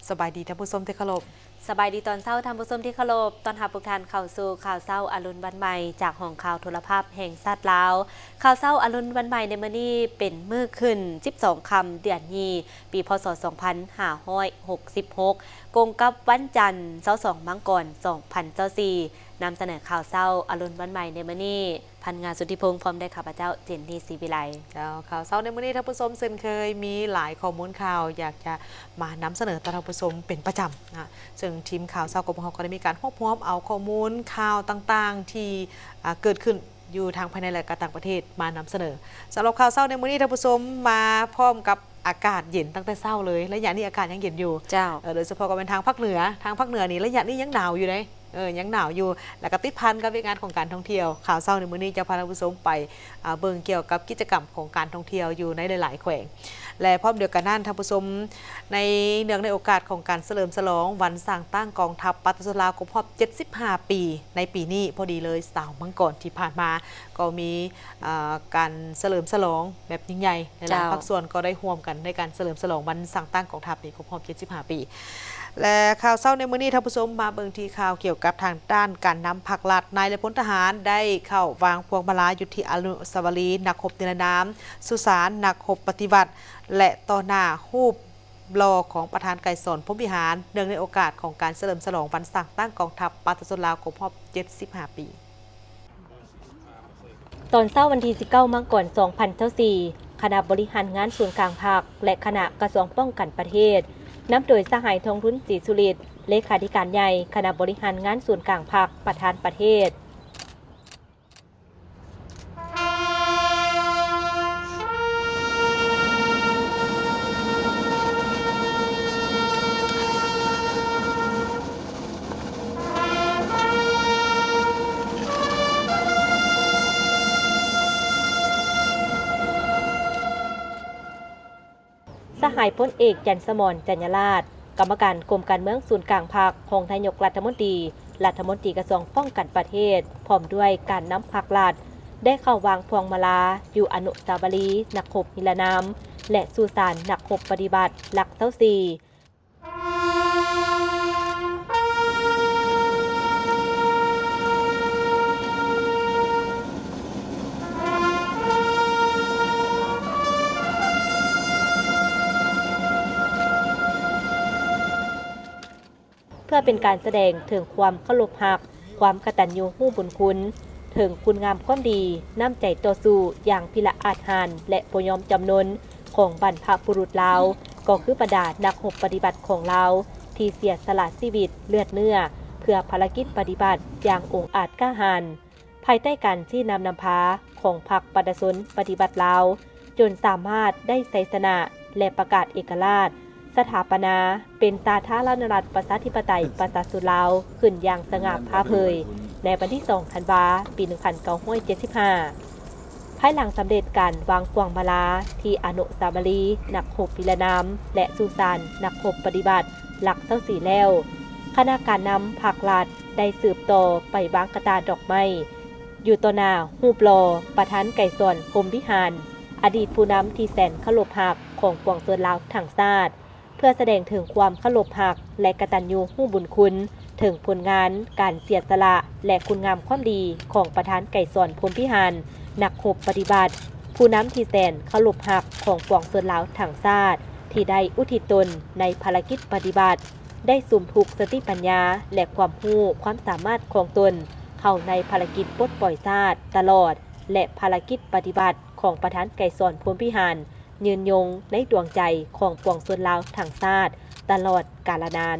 ສະບາຍດີທ່ານຜູ້ຊົມທີ່ເຄົາລົບ. ສະບາຍດີຕອນເຊົ້າທ່ານຜູ້ຊົມທີ່ເຄົາລົບ. ຕ້ອນຮັບທຸກທ່ານເຂົ້າສູ່ຂ່າວເຊົ້າອະລຸນວັນໃໝ່ ຈາກຫ້ອງຂ່າວໂທລະພາບແຫ່ງຊາດລາວ. ຂ່າວເຊົ້າອະລຸນວັນໃໝ່ໃນມື້ນີ້ເປັນມື້ຂຶ້ນສິບສອງຄ່ຳ ເດືອນຍີ່ ປີ ພ.ສ. ສອງພັນຫ້າຮ້ອຍຫົກສິບຫົກ ກົງກັບວັນຈັນ ຊາວສອງມັງກອນ ສອງພັນຊາວສີ່ ນຳສະເໜີຂ່າວເຊົ້າອະລຸນວັນໃໝ່ໃນມື້ນີ້ ພັນງາ ສຸດທິພົງ ພ້ອມດ້ວຍຂ້າພະເຈົ້າ ເຈນນີ ສີວິໄລ. ເຈົ້າ, ຂ່າວເຊົ້າໃນມື້ນີ້ທ່ານຜູ້ຊົມເຊັ່ນເຄີຍມີຫຼາຍຂໍ້ມູນຂ່າວ ຢາກຈະມານຳສະເໜີຕໍ່ທ່ານຜູ້ຊົມເປັນປະຈຳນະ, ເຊິ່ງທີມຂ່າວເຊົ້າຂອງພວກເຮົາກໍໄດ້ມີການຮວບຮວມເອົາຂໍ້ມູນຂ່າວຕ່າງໆ ທີ່ ອາ ເກີດຂຶ້ນຢູ່ທັງພາຍໃນ ແລະ ກໍຕ່າງປະເທດມານຳສະເໜີ. ສຳລັບຂ່າວເຊົ້າໃນມື້ນີ້ທ່ານຜູ້ຊົມມາພ້ອມກັບ ອາກາດເຢັນຕັ້ງແຕ່ເຊົ້າເລີຍ, ໄລຍະນີ້ອາກາດຍັງເຢັນຢູ່. ເຈົ້າ. ເອີ ໂດຍສະເພາະກໍແມ່ນທາງພາກເໜືອ, ທາງພາກເໜືອນີ້ໄລຍະນີ້ຍັງໜາວຢູ່ເດ້. ເອີ ຍັງໜາວຢູ່ ແລ້ວກໍຕິດພັນກັບວຽກງານຂອງການທ່ອງທ່ຽວ. ຂ່າວເຊົ້າໃນມື້ນີ້ຈະພາທ່ານຜູ້ຊົມໄປ ອາ ເບິ່ງກ່ຽວກັບກິດຈະກຳຂອງການທ່ອງທ່ຽວຢູ່ໃນຫຼາຍໆແຂວງ ແລະ ພ້ອມດຽວກັນນັ້ນທ່ານຜູ້ຊົມ ໃນເນື່ອງໃນໂອກາດຂອງການສະເຫຼີມສະຫຼອງວັນສ້າງຕັ້ງກອງທັບປະຊາຊົນລາວຄົບຮອບເຈັດສິບຫ້າປີ ໃນປີນີ້ພໍດີເລີຍ ຊາວມັງກອນທີ່ຜ່ານມາ ກໍມີ ເອີ ການສະເຫຼີມສະຫຼອງແບບຍິ່ງໃຫຍ່ ຫຼາຍໆ ເຈົ້າ ພາກສ່ວນກໍໄດ້ຮ່ວມກັນໃນການສະເຫຼີມສະຫຼອງວັນສ້າງຕັ້ງກອງທັບນີ້ຄົບຮອບເຈັດສິບຫ້າປີ. ແລະ ຂ່າວເຊົ້າໃນມື້ນີ້ທ່ານຜູ້ຊົມມາເບິ່ງທີ່ຂ່າວກ່ຽວກັບທາງດ້ານການນຳພັກລັດ. ນາຍ ແລະ ພົນທະຫານໄດ້ເຂົ້າວາງພວງມາລາຢູ່ທີ່ອະນຸສາວະລີນັກຮົບນິລະນາມ, ສຸສານນັກຮົບປະຕິວັດ ແລະ ຕໍ່ໜ້າຮູບຫຼໍ່ຂອງປະທານໄກສອນ ພົມວິຫານ ເນື່ອງໃນໂອກາດຂອງການສະເຫຼີມສະຫຼອງວັນສ້າງຕັ້ງກອງທັບປະຊາຊົນລາວຄົບຮອບເຈັດສິບຫ້າປີ. ຕອນເຊົ້າວັນທີສິບເກົ້າມັງກອນ ສອງພັນຊາວສີ່ ຄະນະບໍລິຫານງານສູນກາງພັກ ແລະ ຄະນະກະຊວງປ້ອງກັນປະເທດ ນຳໂດຍສະຫາຍ ທອງລຸນ ສີສຸລິດ ເລຂາທິການໃຫຍ່ຄະນະບໍລິຫານງານສູນກາງພັກ ປະທານປະເທດ. ສະຫາຍພົນເອກ ຈັນສະໝອນ ຈັນຍາລາດ ກຳມະການກົມການເມືອງສູນກາງພັກ, ຮອງນາຍົກລັດຖະມົນຕີ, ລັດຖະມົນຕີກະຊວງປ້ອງກັນປະເທດ ພ້ອມດ້ວຍການນຳພັກລັດ ໄດ້ເຂົ້າວາງພວງມາລາຢູ່ອະນຸສາວະລີນັກຮົບນິລະນາມ ແລະ ສຸສານນັກຮົບປະຕິວັດຫຼັກຊາວສີ່ ເພື່ອເປັນການສະແດງເຖິງຄວາມເຄົາລົບຮັກ, ຄວາມກະຕັນຍູຮູ້ບຸນຄຸນ, ເຖິງຄຸນງາມຄວາມດີ, ນ້ຳໃຈຕໍ່ສູ້ຢ່າງພິລະອາດຫານ ແລະ ບໍ່ຍອມຈຳນົນຂອງບັນພະບຸລຸດລາວ, ກໍຄືບັນດານັກຮົບປະຕິວັດຂອງລາວ ທີ່ເສຍສະຫຼະຊີວິດເລືອດເນື້ອ ເພື່ອພາລະກິດປະຕິວັດຢ່າງອົງອາດກ້າຫານ. ພາຍໃຕ້ການຊີ້ນຳນຳພາຂອງພັກປະຊາຊົນປະຕິວັດລາວ, ຈົນສາມາດໄດ້ໄຊຊະນະ ແລະ ປະກາດເອກະລາດ, ສະຖາປະນາເປັນສາທາລະນະລັດ ປະຊາທິປະໄຕ ປະຊາຊົນລາວ ຂຶ້ນຢ່າງສະຫງ່າຜ່າເຜີຍ ໃນວັນທີສອງທັນວາ ປີໜຶ່ງພັນເກົ້າຮ້ອຍເຈັດສິບຫ້າ. ພາຍຫຼັງສຳເລັດການວາງພວງມາລາທີ່ອະນຸສາວະລີນັກຮົບນິລະນາມ ແລະ ສຸສານນັກຮົບປະຕິວັດຫຼັກຊາວສີ່ແລ້ວ, ຄະນະການນຳພັກລັດໄດ້ສືບຕໍ່ໄປວາງກະຕ່າດອກໄມ້ ຢູ່ຕໍ່ໜ້າຮູບຫຼໍ່ປະທານໄກສອນ ພົມວິຫານ ອະດີດຜູ້ນຳທີ່ແສນເຄົາລົບຮັກຂອງປວງຊົນລາວທັງຊາດ, ເພື່ອສະແດງເຖິງຄວາມເຄົາລົບຮັກ ແລະ ກະຕັນຍູຮູ້ບຸນຄຸນ ເຖິງຜົນງານການເສຍສະຫຼະ ແລະ ຄຸນງາມຄວາມດີຂອງປະທານໄກສອນ ພົມວິຫານ ນັກຮົບປະຕິວັດ, ຜູ້ນຳທີ່ແສນເຄົາລົບຮັກຂອງປວງຊົນລາວທັງຊາດ ທີ່ໄດ້ອຸທິດຕົນໃນພາລະກິດປະຕິວັດ, ໄດ້ສຸມທຸກສະຕິປັນຍາ ແລະ ຄວາມຮູ້ຄວາມສາມາດຂອງຕົນເຂົ້າໃນພາລະກິດປົດປ່ອຍຊາດຕະຫຼອດ ແລະ ພາລະກິດປະຕິວັດຂອງປະທານໄກສອນ ພົມວິຫານ ຍືນຍົງໃນດວງໃຈຂອງປວງຊົນລາວທັງຊາດຕະຫຼອດກາລະນານ.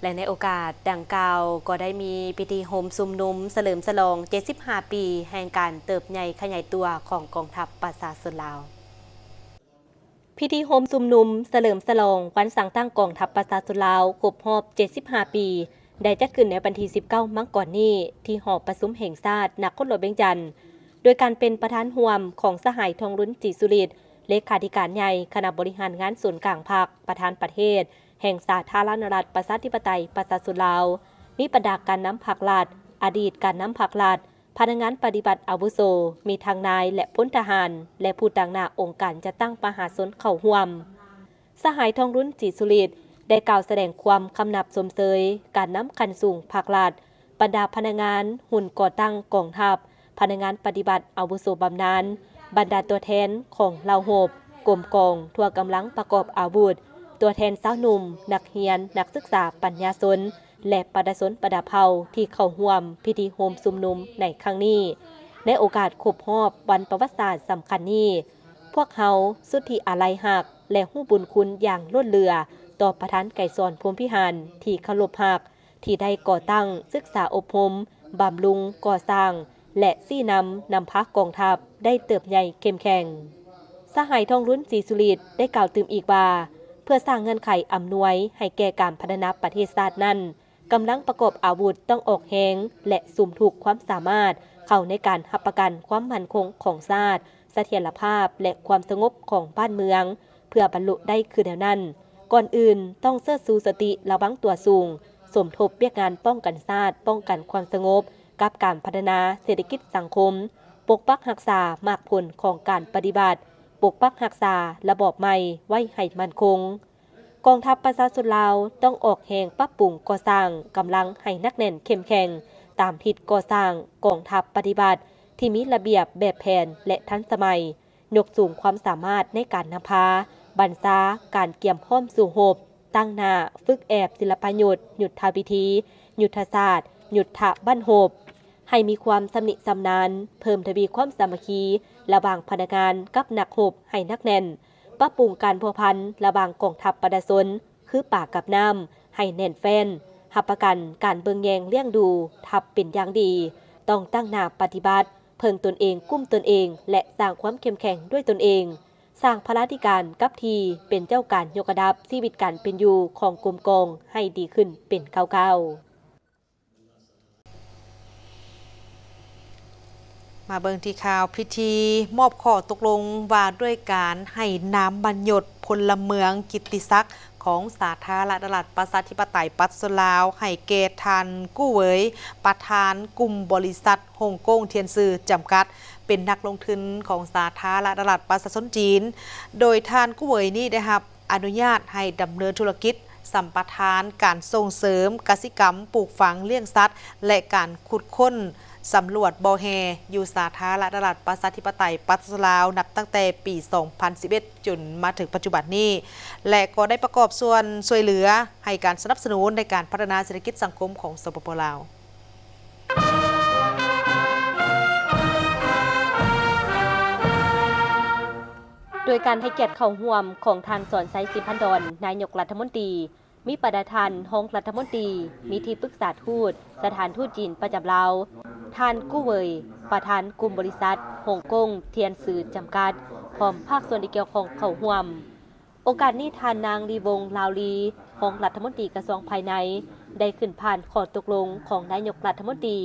ແລະ ໃນໂອກາດດັ່ງກ່າວ ກໍໄດ້ມີພິທີໂຮມຊຸມນຸມສະເຫຼີມສະຫຼອງເຈັດສິບຫ້າປີແຫ່ງການເຕີບໃຫຍ່ຂະຫຍາຍຕົວຂອງກອງທັບປະຊາຊົນລາວ. ພິທີໂຮມຊຸມນຸມສະເຫຼີມສະຫຼອງວັນສ້າງຕັ້ງກອງທັບປະຊາຊົນລາວຄົບຮອບເຈັດສິບຫ້າປີ ໄດ້ຈັດຂຶ້ນໃນວັນທີສິບເກົ້າມັງກອນນີ້ ທີ່ຫໍປະຊຸມແຫ່ງຊາດນະຄອນຫຼວງວຽງຈັນ ໂດຍການເປັນປະທານຮ່ວມຂອງສະຫາຍ ທອງລຸນ ສີສຸລິດ ເລຂາທິການໃຫຍ່ຄະນະບໍລິຫານງານສູນກາງພັກ, ປະທານປະເທດແຫ່ງສາທາລະນະລັດ ປະຊາທິປະໄຕ ປະຊາຊົນລາວ, ມີບັນດາການນຳພັກລັດ, ອະດີດການນຳພັກລັດ, ພະນັກງານປະຕິບັດອາວຸໂສ, ມີທັງນາຍ ແລະ ພົນທະຫານ ແລະ ຜູ້ຕາງໜ້າອົງການຈັດຕັ້ງມະຫາຊົນເຂົ້າຮ່ວມ. ສະຫາຍ ທອງລຸນ ສີສຸລິດ ໄດ້ກ່າວສະແດງຄວາມຄຳນັບຊົມເຊີຍການນຳຂັ້ນສູງພັກລັດ, ບັນດາພະນັກງານຮຸ່ນກໍ່ຕັ້ງກອງທັບ, ພະນັກງານປະຕິບັດອາວຸໂສບຳນານ, ບັນດາຕົວແທນຂອງເຫຼົ່າຮົບ, ກົມກອງ, ທົ່ວກຳລັງປະກອບອາວຸດ, ຕົວແທນຊາວໜຸ່ມ, ນັກຮຽນ, ນັກສຶກສາ, ປັນຍາຊົນ ແລະ ປະຊາຊົນບັນດາເຜົ່າທີ່ເຂົ້າຮ່ວມພິທີໂຮມຊຸມນຸມໃນຄັ້ງນີ້. ໃນໂອກາດຄົບຮອບວັນປະຫວັດສາດສຳຄັນນີ້, ພວກເຮົາສຸດທີ່ອາໄລຮັກ ແລະ ຮູ້ບຸນຄຸນຢ່າງລົ້ນເຫຼືອຕໍ່ປະທານໄກສອນ ພົມພິຫານ ທີ່ເຄົາລົບຮັກ, ທີ່ໄດ້ກໍ່ຕັ້ງ, ສຶກສາອົບຮົມ, ບຳລຸງ, ກໍ່ສ້າງ ແລະ ຊີ້ນຳນຳພາກອງທັບໄດ້ເຕີບໃຫຍ່ເຂັ້ມແຂງ. ສະຫາຍ ທອງລຸນ ສີສຸລິດ ໄດ້ກ່າວຕື່ມອີກວ່າ, ເພື່ອສ້າງເງື່ອນໄຂອຳນວຍໃຫ້ແກ່ການພັດທະນາປະເທດຊາດນັ້ນ, ກຳລັງປະກອບອາວຸດຕ້ອງອອກແຮງ ແລະ ສຸມທຸກຄວາມສາມາດເຂົ້າໃນການຮັບປະກັນຄວາມໝັ້ນຄົງຂອງຊາດ, ສະຖຽນລະພາບ ແລະ ຄວາມສະຫງົບຂອງບ້ານເມືອງ. ເພື່ອບັນລຸໄດ້ຄືແນວນັ້ນ, ກ່ອນອື່ນຕ້ອງເຊີດຊູສະຕິລະວັງຕົວສູງ, ສົມທົບວຽກງານປ້ອງກັນຊາດ, ປ້ອງກັນຄວາມສະຫງົບ ກັບການພັດທະນາເສດຖະກິດສັງຄົມ, ປົກປັກຮັກສາໝາກຜົນຂອງການປະຕິບັດ, ປົກປັກຮັກສາລະບອບໃໝ່ໄວ້ໃຫ້ໝັ້ນຄົງ. ກອງທັບປະຊາຊົນລາວຕ້ອງອອກແຮງປັບປຸງກໍ່ສ້າງກຳລັງໃຫ້ໜັກແໜ້ນເຂັ້ມແຂງ ຕາມທິດກໍ່ສ້າງກອງທັບປະຕິບັດທີ່ມີລະບຽບແບບແຜນ ແລະ ທັນສະໄໝ, ຍົກສູງຄວາມສາມາດໃນການນຳພາ, ບັນຊາ, ການກຽມພ້ອມສູ້ຮົບ, ຕັ້ງໜ້າ, ຝຶກແອບ, ສິລະປະຍຸດ, ຍຸດທະວິທີ, ຍຸດທະສາດ, ຍຸດທະບັ້ນຮົບ, ໃຫ້ມີຄວາມຊຳນິຊຳນານ, ເພີ່ມທະວີຄວາມສາມັກຄີລະຫວ່າງພະນັກງານກັບນັກຮົບໃຫ້ໜັກແໜ້ນ, ປັບປຸງການພົວພັນລະຫວ່າງກອງທັບປະຊາຊົນ ຄືປາກັບນ້ຳ ໃຫ້ແໜ້ນແຟ້ນ, ຮັບປະກັນການເບິ່ງແຍງລ້ຽງດູທັບເປັນຢ່າງດີ, ຕ້ອງຕັ້ງໜ້າປະຕິບັດ, ເພິ່ງຕົນເອງ, ກຸ້ມຕົນເອງ ແລະ ສ້າງຄວາມເຂັ້ມແຂງດ້ວຍຕົນເອງ, ສ້າງພະລາທິການກັບທີ່ເປັນເຈົ້າການຍົກລະດັບຊີວິດການເປັນຢູ່ຂອງກົມກອງໃຫ້ດີຂຶ້ນເປັນກ້າວໆ. ມາເບິ່ງທີ່ຂ່າວພິທີມອບຂໍ້ຕົກລົງວ່າດ້ວຍການໃຫ້ນາມມະຍົດພົນລະເມືອງກິດຕິສັກຂອງສາທາລະນະລັດ ປະຊາທິປະໄຕ ປະຊາຊົນລາວ ໃຫ້ແກ່ທ່ານ ກູ້ເຫວີຍ ປະທານກຸ່ມບໍລິສັດຮົງກົງທຽນຊື່ ຈຳກັດ ເປັນນັກລົງທຶນຂອງສາທາລະນະລັດ ປະຊາຊົນຈີນ, ໂດຍທ່ານ ກູ້ເຫວີຍ ນີ້ໄດ້ຮັບ ອະນຸຍາດໃຫ້ດຳເນີນທຸລະກິດສຳປະທານການສົ່ງເສີມກະສິກຳ, ປູກຝັງ, ລ້ຽງສັດ ແລະ ການຂຸດຄົ້ນສຳຫຼວດບໍ່ແຮ່ ຢູ່ສາທາລະນະລັດ ປະຊາທິປະໄຕ ປະຊາຊົນລາວ ນັບຕັ້ງແຕ່ປີສອງພັນສິບເອັດ ຈົນມາເຖິງປັດຈຸບັນນີ້ ແລະ ກໍໄດ້ປະກອບສ່ວນຊ່ວຍເຫຼືອໃຫ້ການສະໜັບສະໜູນໃນການພັດທະນາເສດຖະກິດສັງຄົມຂອງ ສປປ ລາວ. ໂດຍການໃຫ້ກຽດເຂົ້າຮ່ວມຂອງທ່ານ ສອນໄຊ ສີພັນດອນ ນາຍົກລັດຖະມົນຕີ, ມີບັນດາທ່ານຮອງລັດຖະມົນຕີ, ມີທີ່ປຶກສາທູດ, ສະຖານທູດຈີນປະຈຳລາວ, ທ່ານ ກູ້ເຫວີຍ ປະທານກຸ່ມບໍລິສັດຮົງກົງທຽນຊື່ ຈຳກັດ ພ້ອມພາກສ່ວນທີ່ກ່ຽວຂ້ອງເຂົ້າຮ່ວມ. ໂອກາດນີ້ ທ່ານນາງ ລີວົງ ລາວລີ ຮອງລັດຖະມົນຕີກະຊວງພາຍໃນ ໄດ້ຂຶ້ນຜ່ານຂໍ້ຕົກລົງຂອງນາຍົກລັດຖະມົນຕີ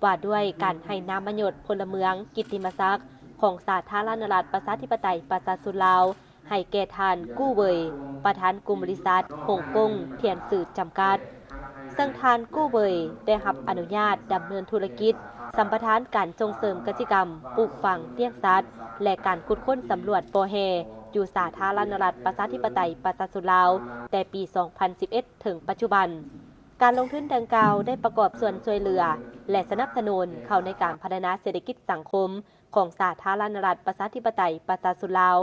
ວ່າດ້ວຍການໃຫ້ນາມມະຍົດພົນລະເມືອງກິດຕິມະສັກຂອງສາທາລະນະລັດ ປະຊາທິປະໄຕ ປະຊາຊົນລາວ ໃຫ້ແກ່ທ່ານ ກູ້ເຫວີຍ ປະທານກຸ່ມບໍລິສັດຮົງກົງທຽນຊື່ ຈຳກັດ. ເຊິ່ງທ່ານ ກູ້ເຫວີຍ ໄດ້ຮັບອະນຸຍາດດຳເນີນທຸລະກິດ ສຳປະທານການສົ່ງເສີມກະສິກຳ, ປູກຝັງ, ລ້ຽງສັດ ແລະ ການຂຸດຄົ້ນສຳຫຼວດບໍ່ແຮ່ ຢູ່ສາທາລະນະລັດ ປະຊາທິປະໄຕ ປະຊາຊົນລາວ ແຕ່ປີສອງພັນສິບເອັດ ເຖິງປັດຈຸບັນ. ການລົງທຶນດັ່ງກ່າວໄດ້ປະກອບສ່ວນຊ່ວຍເຫຼືອ ແລະ ສະໜັບສະໜູນເຂົ້າໃນການພັດທະນາເສດຖະກິດສັງຄົມຂອງສາທາລະນະລັດ ປະຊາທິປະໄຕ ປະຊາຊົນລາວ,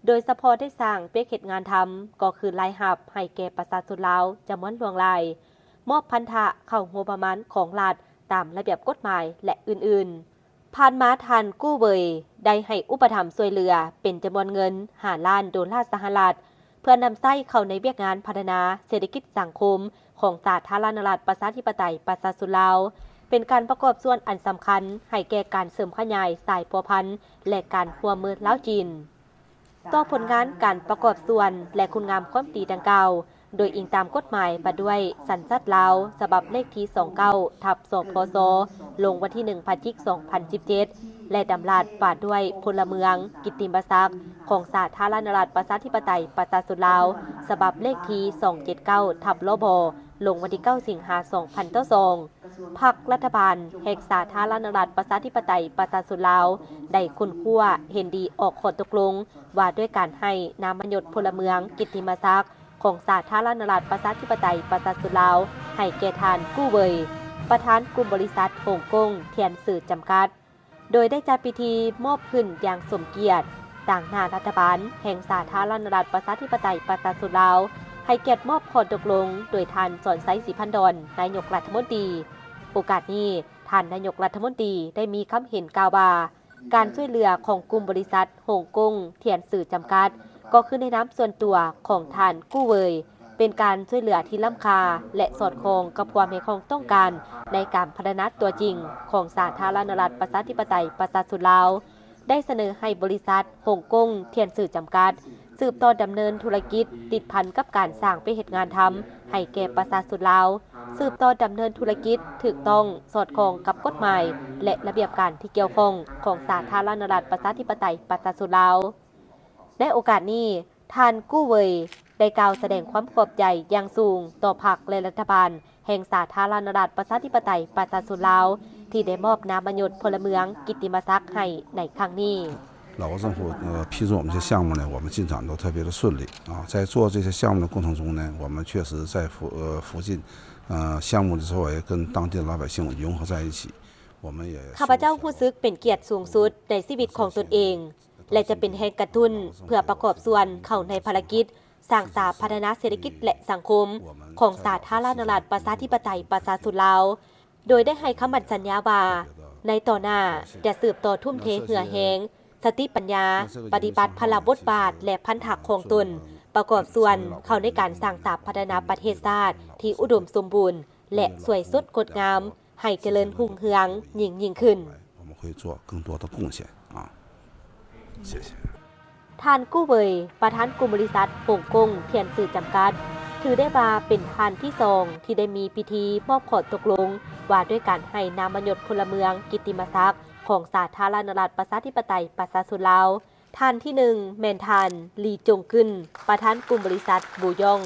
ໂດຍສະເພາະໄດ້ສ້າງວຽກເຮັດງານທຳ ກໍຄືລາຍຮັບໃຫ້ແກ່ປະຊາຊົນລາວຈຳນວນຫຼວງຫຼາຍ, ມອບພັນທະເຂົ້າງົບປະມານຂອງລັດຕາມລະບຽບກົດໝາຍ ແລະ ອື່ນໆ. ຜ່ານມາທ່ານ ກູ້ເຫວີຍ ໄດ້ໃຫ້ອຸປະຖຳຊ່ວຍເຫຼືອເປັນຈຳນວນເງິນຫ້າລ້ານໂດລາສະຫະລັດ ເພື່ອນຳໃຊ້ເຂົ້າໃນວຽກງານພັດທະນາເສດຖະກິດສັງຄົມຂອງສາທາລະນະລັດ ປະຊາທິປະໄຕ ປະຊາຊົນລາວ, ເປັນການປະກອບສ່ວນອັນສຳຄັນໃຫ້ແກ່ການເສີມຂະຫຍາຍສາຍພົວພັນ ແລະ ການຮ່ວມມືລາວ-ຈີນ. ຕໍ່ຜົນງານການປະກອບສ່ວນ ແລະ ຄຸນງາມຄວາມດີດັ່ງກ່າວ, ໂດຍອີງຕາມກົດໝາຍວ່າດ້ວຍສັນຊາດລາວ ສະບັບເລກທີສອງເກົ້າ ທັບ ສພສ ລົງວັນທີໜຶ່ງ ພະຈິກ ສອງພັນສິບເຈັດ, ແລະ ດຳລັດວ່າດ້ວຍພົນລະເມືອງ ກິດຕິມະສັກ ຂອງສາທາລະນະລັດ ປະຊາທິປະໄຕ ປະຊາຊົນລາວ ສະບັບເລກທີ ສອງເຈັດເກົ້າ ທັບ ລບ ລົງວັນທີ ເກົ້າ ສິງຫາ ສອງພັນຊາວສອງ. ພັກລັດຖະບານແຫ່ງສາທາລະນະລັດ ປະຊາທິປະໄຕ ປະຊາຊົນລາວ ໄດ້ຄົ້ນຄວ້າເຫັນດີອອກຂໍ້ຕົກລົງ ວ່າດ້ວຍການໃຫ້ນາມະຍົດພົນລະເມືອງ ກິດຕິມະສັກ ຂອງສາທາລະນະລັດ ປະຊາທິປະໄຕ ປະຊາຊົນລາວ ໃຫ້ແກ່ທ່ານ ກູ້ເຫວີຍ ປະທານກຸ່ມບໍລິສັດ ຫົງກົງ ທຽນຊື່ ຈຳກັດ. ໂດຍໄດ້ຈັດພິທີມອບຂຶ້ນຢ່າງສົມກຽດ ຕາງໜ້າລັດຖະບານແຫ່ງສາທາລະນະລັດ ປະຊາທິປະໄຕ ປະຊາຊົນລາວ, ໃຫ້ກຽດມອບຂໍ້ຕົກລົງໂດຍທ່ານ ສອນໄຊ ສີພັນດອນ ນາຍົກລັດຖະມົນຕີ. ໂອກາດນີ້, ທ່ານນາຍົກລັດຖະມົນຕີໄດ້ມີຄຳເຫັນກ່າວວ່າ, ການຊ່ວຍເຫຼືອຂອງກຸ່ມບໍລິສັດ ຫົງກົງ ທຽນຊື່ ຈຳກັດ ກໍຄືໃນນາມສ່ວນຕົວຂອງທ່ານ ກູ້ເຫວີຍ ເປັນການຊ່ວຍເຫຼືອທີ່ລ້ຳຄ່າ ແລະ ສອດຄ່ອງກັບຄວາມຮຽກຮ້ອງຕ້ອງການໃນການພັດທະນາຕົວຈິງຂອງສາທາລະນະລັດ ປະຊາທິປະໄຕ ປະຊາຊົນລາວ, ໄດ້ສະເໜີໃຫ້ບໍລິສັດ ຫົງກົງ ທຽນຊື່ ຈຳກັດ ສືບຕໍ່ດຳເນີນທຸລະກິດຕິດພັນກັບການສ້າງວຽກເຮັດງານທຳໃຫ້ແກ່ປະຊາຊົນລາວ, ສືບຕໍ່ດຳເນີນທຸລະກິດຖືກຕ້ອງສອດຄ່ອງກັບກົດໝາຍ ແລະ ລະບຽບການທີ່ກ່ຽວຂ້ອງຂອງສາທາລະນະລັດ ປະຊາທິປະໄຕ ປະຊາຊົນລາວ. ໃນໂອກາດນີ້, ທ່ານ ກູ້ເຫວີຍ ໄດ້ກ່າວສະແດງຄວາມຂອບໃຈຢ່າງສູງຕໍ່ພັກ ແລະ ລັດຖະບານແຫ່ງສາທາລະນະລັດ ປະຊາທິປະໄຕ ປະຊາຊົນລາວ ທີ່ໄດ້ມອບນາມະຍົດພົນລະເມືອງ ກິດຕິມະສັກ ໃຫ້ໃນຄັ້ງນີ້. 老挝政府，呃，批准我们一些项目呢，我们进展都特别的顺利啊。在做这些项目的过程中呢，我们确实在附，呃，附近，呃，项目的周围跟当地的老百姓融合在一起。我们也 ຂ້າພະເຈົ້າຮູ້ສຶກເປັນກຽດສູງສຸດໃນຊີວິດຂອງຕົນເອງ ແລະ ຈະເປັນແຮງກະຕຸ້ນເພື່ອປະກອບສ່ວນເຂົ້າໃນພາລະກິດສ້າງສາພັດທະນາເສດຖະກິດ ແລະ ສັງຄົມຂອງສາທາລະນະລັດ ປະຊາທິປະໄຕ ປະຊາຊົນລາວ, ໂດຍໄດ້ໃຫ້ຄຳໝັ້ນສັນຍາວ່າ ໃນຕໍ່ໜ້າຈະສືບຕໍ່ທຸ່ມເທເຫື່ອແຮງ, ສະຕິປັນຍາ, ປະຕິບັດພາລະບົດບາດ ແລະ ພັນທະຂອງຕົນ ປະກອບສ່ວນເຂົ້າໃນການສ້າງສາພັດທະນາປະເທດຊາດທີ່ອຸດົມສົມບູນ ແລະ ສວຍສົດງົດງາມ ໃຫ້ຈະເລີນຮຸ່ງເຮືອງຍິ່ງໆຂຶ້ນ. 我们会做更多的贡献啊。谢谢。 ທ່ານ ກູ້ເຫວີຍ ປະທານກຸ່ມບໍລິສັດ ຫົງກົງ ທຽນຊື່ ຈຳກັດ ຖືໄດ້ວ່າເປັນທ່ານທີສອງທີ່ໄດ້ມີພິທີມອບຂໍ້ຕົກລົງວ່າດ້ວຍການໃຫ້ນາມະຍົດພົນລະເມືອງ ກິດຕິມະສັກ ຂອງສາທາລະນະລັດ ປະຊາທິປະໄຕ ປະຊາຊົນລາວ. ທ່ານທີໜຶ່ງ ແມ່ນທ່ານ ລີ ຈົງກຶນ ປະທານກຸ່ມບໍລິສັດ ບູຢອງ.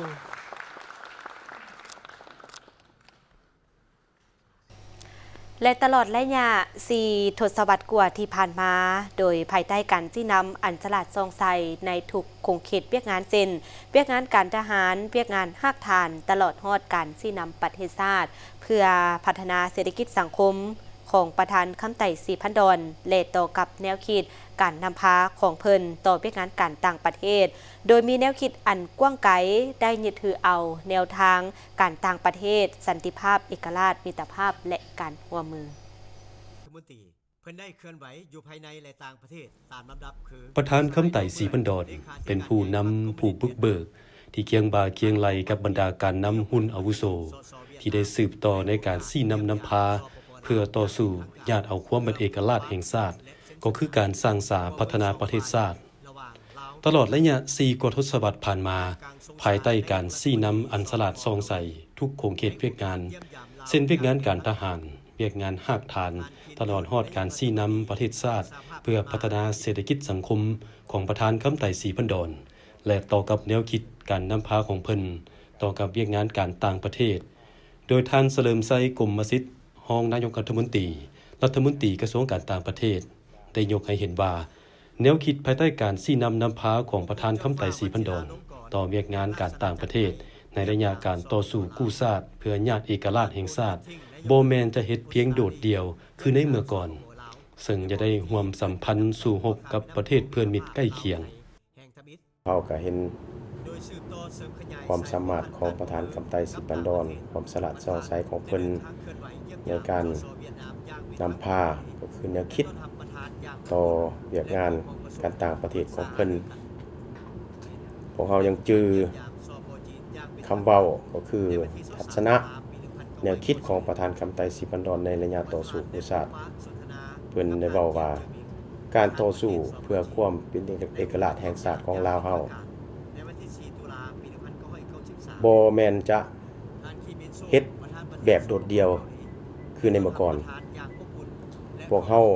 ແລະ ຕະຫຼອດໄລຍະສີ່ທົດສະວັດກວ່າທີ່ຜ່ານມາ, ໂດຍພາຍໃຕ້ການຊີ້ນຳອັນສະຫຼາດສ່ອງໃສໃນທຸກຂົງເຂດວຽກງານ ເຊັ່ນ ວຽກງານການທະຫານ, ວຽກງານຮາກຖານ, ຕະຫຼອດຮອດການຊີ້ນຳປະເທດຊາດ ເພື່ອພັດທະນາເສດຖະກິດສັງຄົມຂອງປະທານຄຳໄຕ ສີພັນດອນ ແລະ ຕໍ່ກັບແນວຄິດການນຳພາຂອງເພິ່ນຕໍ່ວຽກງານການຕ່າງປະເທດ, ໂດຍມີແນວຄິດອັນກວ້າງໄກ ໄດ້ຍຶດຖືເອົາແນວທາງ ການຕ່າງປະເທດ, ສັນຕິພາບ, ເອກະລາດ, ມິດຕະພາບ ແລະ ການຮ່ວມມື. ປະທານຄຳໄຕ ສີພັນດອນ ເປັນຜູ້ນຳຜູ້ບຸກເບີກ ທີ່ຄຽງບ່າຄຽງໄຫຼ່ກັບບັນດາການນຳຮຸ່ນອາວຸໂສ ທີ່ໄດ້ສືບຕໍ່ໃນການຊີ້ນຳນຳພາ ເພື່ອຕໍ່ສູ້ຍາດເອົາຄວາມເປັນເອກະລາດແຫ່ງຊາດ ກໍຄືການສ້າງສາພັດທະນາປະເທດຊາດ. ຕະຫຼອດໄລຍະສີ່ກວ່າທົດສະວັດຜ່ານມາ, ພາຍໃຕ້ການຊີ້ນຳອັນສະຫຼາດສ່ອງໃສທຸກຂົງເຂດວຽກງານ, ເຊັ່ນ ວຽກງານການທະຫານ, ວຽກງານຮາກຖານ, ຕະຫຼອດຮອດການຊີ້ນຳປະເທດຊາດ ເພື່ອພັດທະນາເສດຖະກິດສັງຄົມຂອງປະທານຄຳໄຕ ສີພັນດອນ ແລະ ຕໍ່ກັບແນວຄິດການນຳພາຂອງເພິ່ນ ຕໍ່ກັບວຽກງານການຕ່າງປະເທດ, ໂດຍທ່ານ ສະເຫຼີມໄຊ ກົມມະສິດ ຮອງນາຍົກລັດຖະມົນຕີ, ລັດຖະມົນຕີກະຊວງການຕ່າງປະເທດ ໄດ້ຍົກໃຫ້ເຫັນວ່າ ແນວຄິດພາຍໃຕ້ການຊີ້ນຳນຳພາຂອງປະທານຄຳໄຕ ສີພັນດອນ ຕໍ່ວຽກງານການຕ່າງປະເທດ ໃນໄລຍະການຕໍ່ສູ້ກູ້ຊາດເພື່ອຍາດເອກະລາດແຫ່ງຊາດ ບໍ່ແມ່ນຈະເຮັດພຽງໂດດດ່ຽວຄືໃນເມື່ອກ່ອນ, ເຊິ່ງຈະໄດ້ຮ່ວມສຳພັນສູ້ຮົບກັບປະເທດເພື່ອນມິດໃກ້ຄຽງ. ເຮົາກະເຫັນຄວາມສາມາດຂອງປະທານຄຳໄຕ ສີພັນດອນ, ຄວາມສະຫຼາດສ່ອງໃສຂອງເພິ່ນໃນການນຳພາ, ກໍຄືແນວຄິດຕໍ່ວຽກງານການຕ່າງປະເທດຂອງເພິ່ນ. ພວກເຮົາຍັງຈື່ຄຳເວົ້າ, ກໍຄືທັດສະນະ ແນວຄິດຂອງປະທານຄຳໄຕ ສີພັນດອນ ໃນໄລຍະຕໍ່ສູ້ກູ້ຊາດ. ເພິ່ນໄດ້ເວົ້າວ່າ ການຕໍ່ສູ້ເພື່ອຄວາມເປັນເອກະລາດແຫ່ງຊາດຂອງລາວເຮົາ ບໍ່ແມ່ນຈະເຮັດແບບໂດດດ່ຽວຄືໃນເມື່ອກ່ອນ. ພວກເຮົາ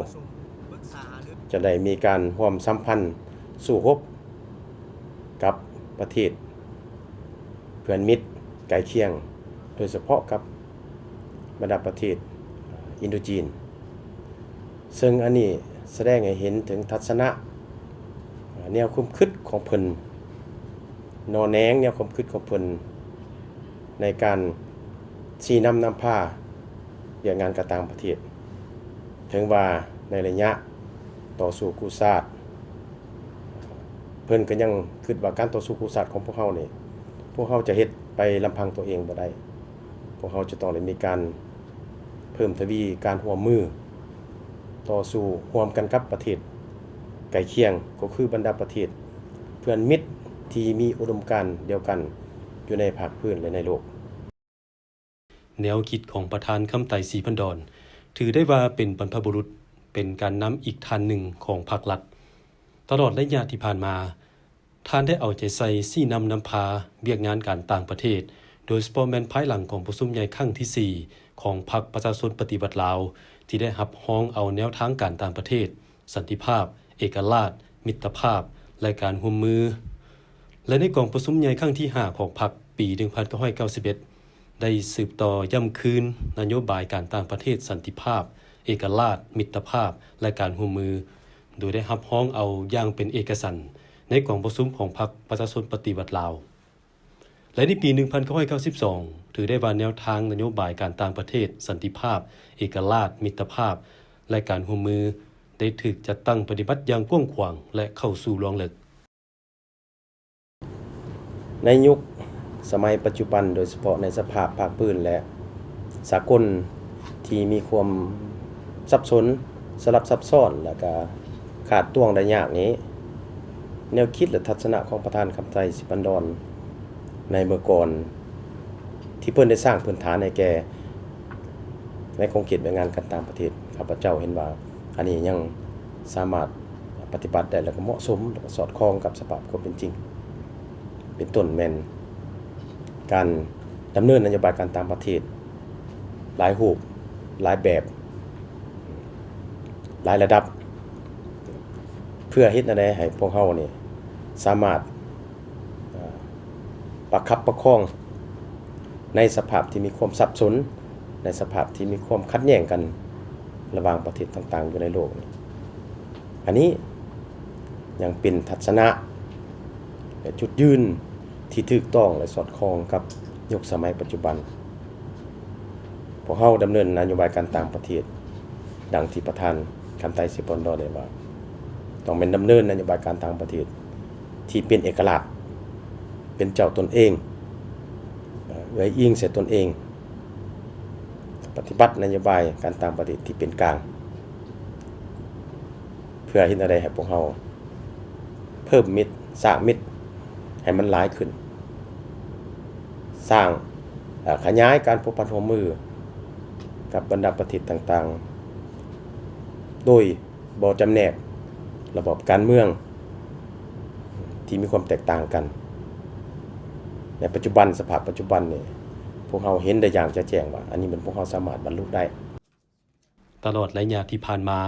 ຈະໄດ້ມີການຮ່ວມສຳພັນສູ້ຮົບກັບປະເທດເພື່ອນມິດໃກ້ຄຽງ, ໂດຍສະເພາະກັບບັນດາປະເທດອິນໂດຈີນ. ເຊິ່ງອັນນີ້ສະແດງໃຫ້ເຫັນເຖິງທັດສະນະ ແນວຄວາມຄິດຂອງເພິ່ນ, ໜໍ່ແໜງແນວຄວາມຄິດຂອງເພິ່ນ ໃນການຊີ້ນຳນຳພາວຽກງານການຕ່າງປະເທດ. ເຖິງວ່າໃນໄລຍະຕໍ່ສູ້ກູ້ຊາດ, ເພິ່ນກໍຍັງຄິດວ່າການຕໍ່ສູ້ກູ້ຊາດຂອງພວກເຮົານີ້, ພວກເຮົາຈະເຮັດໄປລຳພັງຕົວເອງບໍ່ໄດ້. ພວກເຮົາຈະຕ້ອງໄດ້ມີການເພີ່ມທະວີການຮ່ວມມືຕໍ່ສູ້ຮ່ວມກັນກັບປະເທດໃກ້ຄຽງ, ກໍຄືບັນດາປະເທດເພື່ອນມິດທີ່ມີອຸດົມການດຽວກັນຢູ່ໃນພາກພື້ນ ແລະ ໃນໂລກ. ແນວຄິດຂອງປະທານ ຄຳໄຕ ສີພັນດອນ ຖືໄດ້ວ່າເປັນບັນພະບຸລຸດ, ເປັນການນຳອີກທ່ານໜຶ່ງຂອງພັກລັດ. ຕະຫຼອດໄລຍະທີ່ຜ່ານມາ, ທ່ານໄດ້ເອົາໃຈໃສ່ຊີ້ນຳນຳພາວຽກງານການຕ່າງປະເທດ, ໂດຍສະເພາະແມ່ນພາຍຫຼັງກອງປະຊຸມໃຫຍ່ຄັ້ງທີສີ່ຂອງພັກປະຊາຊົນປະຕິວັດລາວ ທີ່ໄດ້ຮັບຮອງເອົາແນວທາງການຕ່າງປະເທດ, ສັນຕິພາບ, ເອກະລາດ, ມິດຕະພາບ ແລະ ການຮ່ວມມື ແລະ ໃນກອງປະຊຸມໃຫຍ່ຄັ້ງທີຫ້າຂອງພັກປີໜຶ່ງພັນເກົ້າຮ້ອຍເກົ້າສິບເອັດ ໄດ້ສືບຕໍ່ຢ້ຳຄືນນະໂຍບາຍການຕ່າງປະເທດ, ສັນຕິພາບ, ເອກະລາດ, ມິດຕະພາບ ແລະ ການຮ່ວມມື, ໂດຍໄດ້ຮັບຮອງເອົາຢ່າງເປັນເອກະສັນໃນກອງປະຊຸມຂອງພັກປະຊາຊົນປະຕິວັດລາວ. ແລະ ໃນປີໜຶ່ງພັນເກົ້າຮ້ອຍເກົ້າສິບສອງ ຖືໄດ້ວ່າແນວທາງນະໂຍບາຍການຕ່າງປະເທດ, ສັນຕິພາບ, ເອກະລາດ, ມິດຕະພາບ ແລະ ການຮ່ວມມື ໄດ້ຖືກຈັດຕັ້ງປະຕິບັດຢ່າງກວ້າງຂວາງ ແລະ ເຂົ້າສູ່ລວງເລິກ. ໃນຍຸກສະໄໝປັດຈຸບັນ, ໂດຍສະເພາະໃນສະພາບພາກພື້ນ ແລະ ສາກົນທີ່ມີຄວາມສັບສົນ, ສະຫຼັບສັບຊ້ອນ ແລະ ກະຂາດຕວງໄດ້ຍາກນີ້, ແນວຄິດ ແລະ ທັດສະນະຂອງປະທານ ຄຳໄຕ ສີພັນດອນ ໃນເມື່ອກ່ອນ ທີ່ເພິ່ນໄດ້ສ້າງພື້ນຖານໃຫ້ແກ່ ໃນຂົງເຂດວຽກງານການຕ່າງປະເທດ, ຂ້າພະເຈົ້າເຫັນວ່າອັນນີ້ຍັງສາມາດປະຕິບັດໄດ້ ແລະ ກໍເໝາະສົມ ແລະ ກໍສອດຄ່ອງກັບສະພາບຄວາມເປັນຈິງ, ເປັນຕົ້ນແມ່ນການດຳເນີນນະໂຍບາຍການຕ່າງປະເທດຫຼາຍຮູບ, ຫຼາຍແບບ, ຫຼາຍລະດັບ, ເພື່ອເຮັດແນວໃດໃຫ້ພວກເຮົານີ້ສາມາດ ປະຄັບປະຄອງໃນສະພາບທີ່ມີຄວາມສັບສົນ, ໃນສະພາບທີ່ມີຄວາມຂັດແຍ່ງກັນລະຫວ່າງປະເທດຕ່າງໆຢູ່ໃນໂລກນີ້. ອັນນີ້ຍັງເປັນທັດສະນະ ແລະ ຈຸດຢືນທີ່ຖືກຕ້ອງ ແລະ ສອດຄ່ອງກັບຍຸກສະໄໝປັດຈຸບັນ. ພວກເຮົາດຳເນີນນະໂຍບາຍການຕ່າງປະເທດ ດັ່ງທີ່ປະທານ ຄຳໄຕ ສີພັນດອນ ໄດ້ວ່າ ຕ້ອງແມ່ນດຳເນີນນະໂຍບາຍການຕ່າງປະເທດທີ່ເປັນເອກະລາດ, ເປັນເຈົ້າຕົນເອງ, ເອີ່ຍອີງໃສ່ຕົນເອງ, ປະຕິບັດນະໂຍບາຍການຕ່າງປະເທດທີ່ເປັນກາງ, ເພື່ອເຮັດແນວໃດໃຫ້ພວກເຮົາເພີ່ມມິດ, ສ້າງມິດໃຫ້ມັນຫຼາຍຂຶ້ນ, ສ້າງ, ເອີ່, ຂະຫຍາຍການພົວພັນຮ່ວມມືກັບບັນດາປະເທດຕ່າງໆ ໂດຍ ບໍ່ຈຳແນກລະບອບການເມືອງທີ່ມີຄວາມແຕກຕ່າງກັນໃນປັດຈຸບັນ, ສະພາບປັດຈຸບັນນີ້ ພວກເຮົາເຫັນໄດ້ຢ່າງຈະແຈ້ງວ່າ ອັນນີ້ແມ່ນພວກເຮົາສາມາດບັນລຸໄດ້. ຕະຫຼອດໄລຍະທີ່ຜ່ານມາ,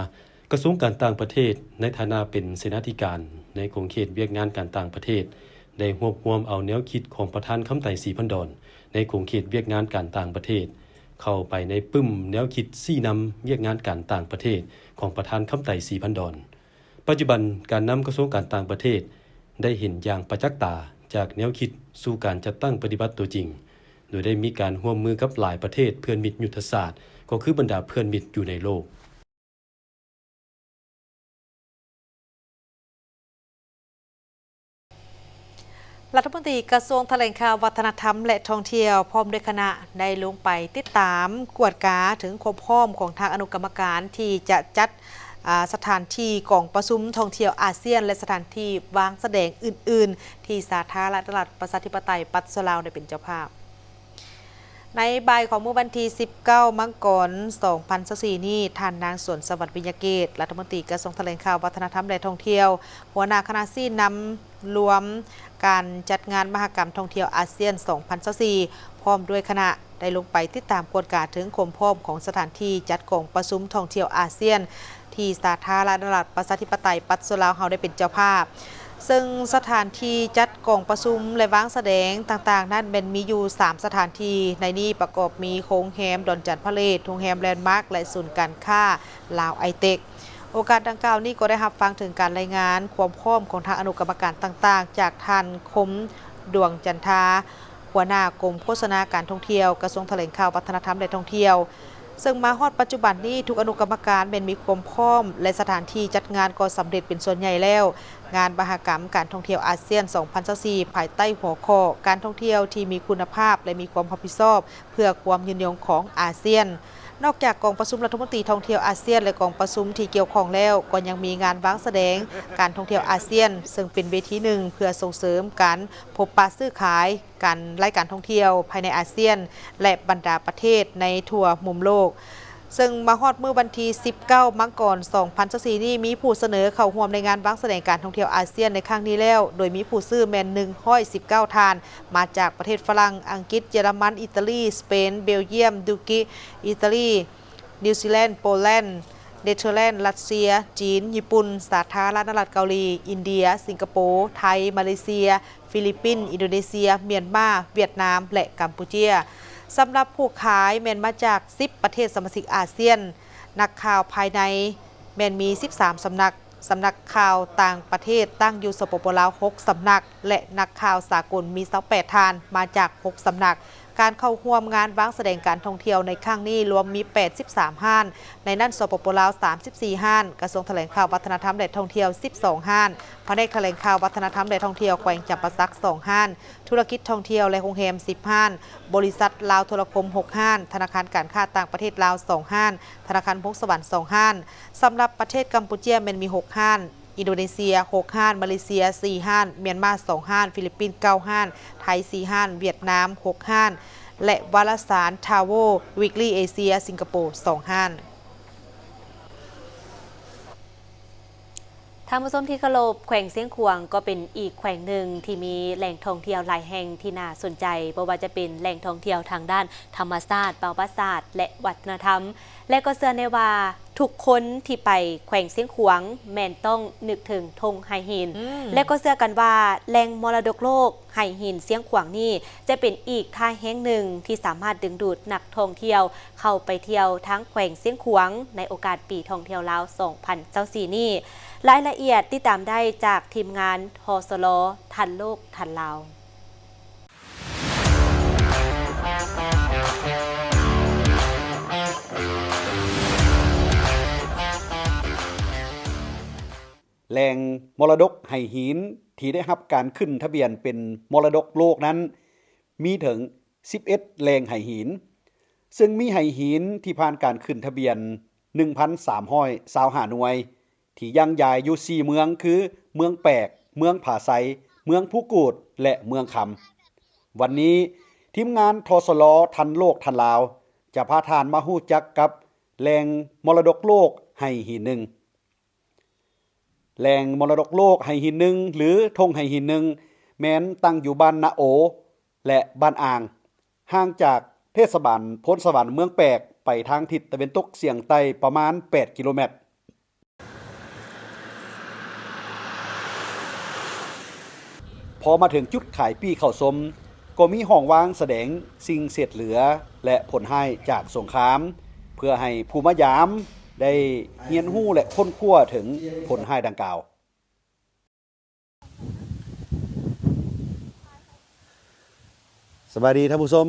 ກະຊວງການຕ່າງປະເທດໃນຖານະເປັນເສນາທິການໃນຂົງເຂດວຽກງານການຕ່າງປະເທດ ໄດ້ຮວບຮວມເອົາແນວຄິດຂອງປະທານ ຄຳໄຕ ສີພັນດອນ ໃນຂົງເຂດວຽກງານການຕ່າງປະເທດ ເຂົ້າໄປໃນປຶ້ມແນວຄິດຊີ້ນຳວຽກງານການຕ່າງປະເທດຂອງປະທານ ຄຳໄຕ ສີພັນດອນ. ປັດຈຸບັນ, ການນຳກະຊວງການຕ່າງປະເທດໄດ້ເຫັນຢ່າງປະຈັກຕາຈາກແນວຄິດສູ່ການຈັດຕັ້ງປະຕິບັດຕົວຈິງ, ໂດຍໄດ້ມີການຮ່ວມມືກັບຫຼາຍປະເທດເພື່ອນມິດຍຸດທະສາດ, ກໍຄືບັນດາເພື່ອນມິດຢູ່ໃນໂລກ. ລັດຖະມົນຕີກະຊວງຖະແຫຼງຂ່າວ, ວັດທະນະທຳ ແລະ ທ່ອງທ່ຽວ ພ້ອມດ້ວຍຄະນະ ໄດ້ລົງໄປຕິດຕາມກວດກາເຖິງຄວາມພ້ອມຂອງທາງອະນຸກຳມະການທີ່ຈະຈັດ, ອາ, ສະຖານທີ່ກອງປະຊຸມທ່ອງທ່ຽວອາຊຽນ ແລະ ສະຖານທີ່ວາງສະແດງອື່ນໆ ທີ່ສາທາລະນະລັດ ປະຊາທິປະໄຕ ປະຊາຊົນລາວ ໄດ້ເປັນເຈົ້າພາບ. ໃນບ່າຍຂອງມື້ວັນທີສິບເກົ້າ ມັງກອນ ສອງພັນຊາວສີ່ນີ້, ທ່ານນາງ ສວນສະຫວັດ ວິຍະເກດ ລັດຖະມົນຕີກະຊວງຖະແຫຼງຂ່າວ, ວັດທະນະທຳ ແລະ ທ່ອງທ່ຽວ, ຫົວໜ້າຄະນະຊີ້ນຳລວມການຈັດງານມະຫະກຳທ່ອງທ່ຽວອາຊຽນ ສອງພັນຊາວສີ່ ພ້ອມດ້ວຍຄະນະ ໄດ້ລົງໄປຕິດຕາມກວດກາເຖິງຄວາມພ້ອມຂອງສະຖານທີ່ຈັດກອງປະຊຸມທ່ອງທ່ຽວອາຊຽນ ທີ່ສາທາລະນະລັດ ປະຊາທິປະໄຕ ປະຊາຊົນລາວເຮົາໄດ້ເປັນເຈົ້າພາບ. ເຊິ່ງສະຖານທີ່ຈັດກອງປະຊຸມ ແລະ ວາງສະແດງຕ່າງໆນັ້ນ ແມ່ນມີຢູ່ສາມສະຖານທີ່. ໃນນີ້ປະກອບມີໂຮງແຮມດອນຈັນພາເລດ, ໂຮງແຮມແລນມາກ ແລະ ສູນການຄ້າລາວໄອເຕັກ. ໂອກາດດັ່ງກ່າວນີ້ກໍໄດ້ຮັບຟັງເຖິງການລາຍງານຄວາມພ້ອມຂອງທາງອະນຸກຳມະການຕ່າງໆ ຈາກທ່ານ ຄົມ ດວງຈັນທາ ຫົວໜ້າກົມໂຄສະນາການທ່ອງທ່ຽວ ກະຊວງຖະແຫຼງຂ່າວ ວັດທະນະທຳ ແລະ ທ່ອງທ່ຽວ. ເຊິ່ງມາຮອດປັດຈຸບັນນີ້ ທຸກອະນຸກຳມະການແມ່ນມີຄວາມພ້ອມ ແລະ ສະຖານທີ່ຈັດງານກໍສຳເລັດເປັນສ່ວນໃຫຍ່ແລ້ວ. ງານມະຫະກຳການທ່ອງທ່ຽວອາຊຽນ ສອງພັນຊາວສີ່ ພາຍໃຕ້ຫົວຂໍ້ ການທ່ອງທ່ຽວທີ່ມີຄຸນນະພາບ ແລະ ມີຄວາມຮັບຜິດຊອບ ເພື່ອຄວາມຍືນຍົງຂອງອາຊຽນ. ນອກຈາກກອງປະຊຸມລັດຖະມົນຕີທ່ອງທ່ຽວອາຊຽນ ແລະ ກອງປະຊຸມທີ່ກ່ຽວຂ້ອງແລ້ວ, ກໍຍັງມີງານວາງສະແດງການທ່ອງທ່ຽວອາຊຽນ, ເຊິ່ງເປັນເວທີໜຶ່ງເພື່ອສົ່ງເສີມການພົບປະຊື້ຂາຍ, ການລາຍການທ່ອງທ່ຽວພາຍໃນອາຊຽນ ແລະ ບັນດາປະເທດໃນທົ່ວມຸມໂລກ. ເຊິ່ງມາຮອດມື້ວັນທີສິບເກົ້າ ມັງກອນ ສອງພັນຊາວສີ່ນີ້ ມີຜູ້ສະເໜີເຂົ້າຮ່ວມໃນງານວາງສະແດງການທ່ອງທ່ຽວອາຊຽນໃນຄັ້ງນີ້ແລ້ວ, ໂດຍມີຜູ້ຊື້ແມ່ນໜຶ່ງຮ້ອຍສິບເກົ້າທ່ານ, ມາຈາກປະເທດຝຣັ່ງ, ອັງກິດ, ເຢຍລະມັນ, ອີຕາລີ, ສະເປນ, ເບລຢ້ຽມ, ຕຸລະກີ, ອີຕາລີ, ນິວຊີແລນ, ໂປແລນ, ເນເທີແລນ, ຣັດເຊຍ, ຈີນ, ຍີ່ປຸ່ນ, ສາທາລະນະລັດເກົາຫຼີ, ອິນເດຍ, ສິງກະໂປ, ໄທ, ມາເລເຊຍ, ຟີລິບປິນ, ອິນໂດເນເຊຍ, ມຽນມາ, ຫວຽດນາມ ແລະ ກຳປູເຈຍ. ສຳລັບຜູ້ຂາຍແມ່ນມາຈາກສິບປະເທດສະມາຊິກອາຊຽນ. ນັກຂ່າວພາຍໃນແມ່ນມີສິບສາມສຳນັກ, ສຳນັກຂ່າວຕ່າງປະເທດຕັ້ງຢູ່ ສປປ ລາວ ຫົກສຳນັກ ແລະ ນັກຂ່າວສາກົນມີຊາວແປດທ່ານ ມາຈາກຫົກສຳນັກ. ການເຂົ້າຮ່ວມງານວາງສະແດງການທ່ອງທ່ຽວໃນຄັ້ງນີ້ລວມມີແປດສິບສາມຮ້ານ, ໃນນັ້ນ ສປປ ລາວ ສາມສິບສີ່ຮ້ານ, ກະຊວງຖະແຫຼງຂ່າວ ວັດທະນະທຳ ແລະ ທ່ອງທ່ຽວ ສິບສອງຮ້ານ, ພະແນກຖະແຫຼງຂ່າວ ວັດທະນະທຳ ແລະ ທ່ອງທ່ຽວ ແຂວງຈຳປາສັກ ສອງຮ້ານ, ທຸລະກິດທ່ອງທ່ຽວ ແລະ ໂຮງແຮມ ສິບຮ້ານ, ບໍລິສັດລາວໂທລະຄົມ ຫົກຮ້ານ, ທະນາຄານການຄ້າຕ່າງປະເທດລາວ ສອງຮ້ານ, ທະນາຄານພົງສະຫວັນ ສອງຮ້ານ. ສຳລັບປະເທດກຳປູເຈຍແມ່ນມີຫົກຮ້ານ, ອິນໂດເນເຊຍ ຫົກຮ້ານ, ມາເລເຊຍ ສີ່ຮ້ານ, ມຽນມາ ສອງຮ້ານ, ຟີລິບປິນ ເກົ້າຮ້ານ, ໄທ ສີ່ຮ້ານ, ຫວຽດນາມ ຫົກຮ້ານ ແລະ ວາລະສານ Travel Weekly Asia ສິງກະໂປ ສອງຮ້ານ. ທ່ານຜູ້ຊົມທີ່ເຄົາລົບ, ແຂວງຊຽງຂວາງກໍເປັນອີກແຂວງໜຶ່ງທີ່ມີແຫຼ່ງທ່ອງທ່ຽວຫຼາຍແຫ່ງທີ່ໜ້າສົນໃຈ, ບໍ່ວ່າຈະເປັນແຫຼ່ງທ່ອງທ່ຽວທາງດ້ານທຳມະຊາດ, ປະຫວັດສາດ ແລະ ວັດທະນະທຳ. ແລະ ກໍເຊື່ອແນ່ວ່າທຸກຄົນທີ່ໄປແຂວງຊຽງຂວາງແມ່ນຕ້ອງນຶກເຖິງທົ່ງໄຫຫີນ. ອືມ. ແລະ ກໍເຊື່ອກັນວ່າແຫຼ່ງມໍລະດົກໂລກໄຫຫີນຊຽງຂວາງນີ້ ຈະເປັນອີກທ່າແຮງໜຶ່ງທີ່ສາມາດດຶງດູດນັກທ່ອງທ່ຽວເຂົ້າໄປທ່ຽວທາງແຂວງຊຽງຂວາງ ໃນໂອກາດປີທ່ອງທ່ຽວລາວ ສອງພັນຊາວສີ່ນີ້. ລາຍລະອຽດຕິດຕາມໄດ້ຈາກທີມງານ ທສລ ທັນໂລກທັນລາວ. ແຫຼ່ງມໍລະດົກໄຫຫີນທີ່ໄດ້ຮັບການຂຶ້ນທະບຽນເປັນມໍລະດົກໂລກນັ້ນ ມີເຖິງສິບເອັດແຫຼ່ງໄຫຫີນ, ເຊິ່ງມີໄຫຫີນທີ່ຜ່ານການຂຶ້ນທະບຽນໜຶ່ງພັນສາມຮ້ອຍຊາວຫ້າໜ່ວຍ ທີ່ຢັ້ງຢາຍຢູ່ສີ່ເມືອງ ຄື ເມືອງແປກ, ເມືອງຜາໄຊ, ເມືອງພູກູດ ແລະ ເມືອງຄຳ. ວັນນີ້ ທີມງານ ທສລ ທັນໂລກທັນລາວ ຈະພາທ່ານມາຮູ້ຈັກກັບແຫຼ່ງມໍລະດົກໂລກໄຫຫີນໜຶ່ງ. ແຫຼ່ງມໍລະດົກໂລກໄຫຫີນໜຶ່ງ ຫຼື ທົ່ງໄຫຫີນໜຶ່ງ ແມ່ນຕັ້ງຢູ່ບ້ານນາໂອ ແລະ ບ້ານອ່າງ, ຫ່າງຈາກເທດສະບານໂພນສະຫວັນເມືອງແປກ ໄປທາງທິດຕາເວັນຕົກສຽງໃຕ້ປະມານແປດກິໂລແມັດ. ພໍມາເຖິງຈຸດຂາຍປີ້ເຂົ້າຊົມ ກໍມີຫ້ອງວາງສະແດງສິ່ງເສດເຫຼືອ ແລະ ຜົນຮ້າຍຈາກສົງຄາມ ເພື່ອໃຫ້ຜູ້ມາຢາມໄດ້ຮຽນຮູ້ ແລະ ຄົ້ນຄວ້າເຖິງຜົນຮ້າຍດັ່ງກ່າວ. ສະບາຍດີທ່ານຜູ້ຊົມ,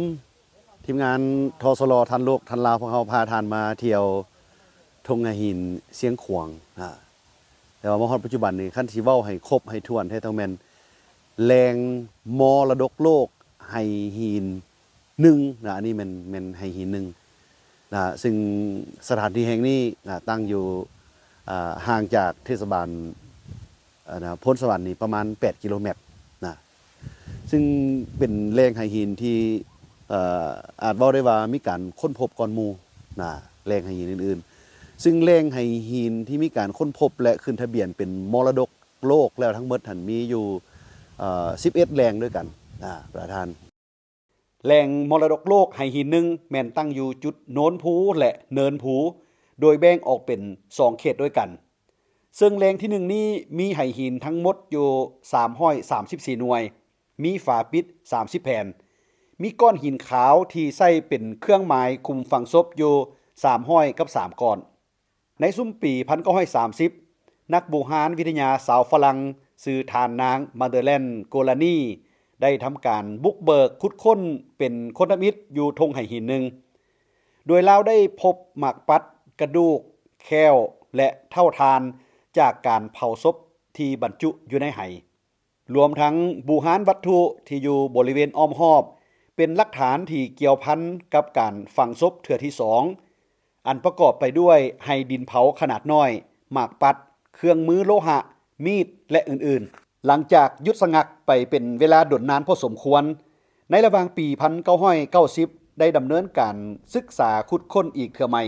ທີມງານ ທສລ ທັນໂລກທັນລາວ ພວກເຮົາພາທ່ານມາທ່ຽວທົ່ງໄຫຫີນຊຽງຂວາງ. ອາ ແຕ່ວ່າມາຮອດປັດຈຸບັນນີ້ ຄັນຊິເວົ້າໃຫ້ຄົບໃຫ້ຖ້ວນແທ້ຕ້ອງແມ່ນແຫຼ່ງມໍລະດົກໂລກໄຫຫີນໜຶ່ງນະ, ອັນນີ້ແມ່ນ ແມ່ນໄຫຫີນໜຶ່ງນະ, ຊຶ່ງສະຖານທີ່ແຫ່ງນີ້ນະ ຕັ້ງຢູ່ ອາ ຫ່າງຈາກເທດສະບານ ອາ ນະ ໂພນສະຫວັນນີ້ປະມານແປດກິໂລແມັດນະ, ຊຶ່ງເປັນແຫຼ່ງໄຫຫີນທີ່ ເອີ ອາດເວົ້າໄດ້ວ່າມີການຄົ້ນພົບກ່ອນໝູ່ນະ ແຫຼ່ງໄຫຫີນອື່ນໆ. ຊຶ່ງແຫຼ່ງໄຫຫີນທີ່ມີການຄົ້ນພົບ ແລະ ຂຶ້ນທະບຽນເປັນມໍລະດົກໂລກແລ້ວທັງໝົດຫັ້ນ ມີຢູ່ ເອີ ສິບເອັດແຫຼ່ງດ້ວຍກັນນະ ປະທານ. ແຫຼ່ງມໍລະດົກໂລກໄຫຫີນໜຶ່ງ ແມ່ນຕັ້ງຢູ່ຈຸດໂນນພູ ແລະ ເນີນພູ, ໂດຍແບ່ງອອກເປັນສອງເຂດດ້ວຍກັນ. ເຊິ່ງແຫຼ່ງທີໜຶ່ງນີ້ມີໄຫຫີນທັງໝົດຢູ່ສາມຮ້ອຍສາມສິບສີ່ໜ່ວຍ, ມີຝາປິດສາມສິບແຜ່ນ, ມີກ້ອນຫີນຂາວທີ່ໃຊ້ເປັນເຄື່ອງໝາຍຄຸມຝັງສົບຢູ່ສາມຮ້ອຍກັບສາມກ້ອນ. ໃນຊຸມປີພັນເກົ້າຮ້ອຍສາມສິບ ນັກບູຮານວິທະຍາຊາວຝຣັ່ງ ຊື່ທ່ານນາງ ມາເດີແລນ ໂກລານີ ໄດ້ທຳການບຸກເບີກຂຸດຄົ້ນເປັນຄົນທຳອິດຢູ່ທົ່ງໄຫຫີນໜຶ່ງ, ໂດຍລາວໄດ້ພົບໝາກປັດ, ກະດູກ, ແຂ້ວ ແລະ ເຖົ້າຖ່ານຈາກການເຜົາສົບທີ່ບັນຈຸຢູ່ໃນໄຫ, ລວມທັງບູຮານວັດຖຸທີ່ຢູ່ບໍລິເວນອ້ອມຮອບ ເປັນຫຼັກຖານທີ່ກ່ຽວພັນກັບການຝັງສົບເທື່ອທີສອງ, ອັນປະກອບໄປດ້ວຍໄຫດິນເຜົາຂະໜາດນ້ອຍ, ໝາກປັດ, ເຄື່ອງມືໂລຫະ, ມີດ ແລະ ອື່ນໆ. ຫຼັງຈາກຢຸດສະງັກໄປເປັນເວລາດົນນານພໍສົມຄວນ, ໃນລະຫວ່າງປີພັນເກົ້າຮ້ອຍເກົ້າສິບ ໄດ້ດຳເນີນການສຶກສາຂຸດຄົ້ນອີກເທື່ອໃໝ່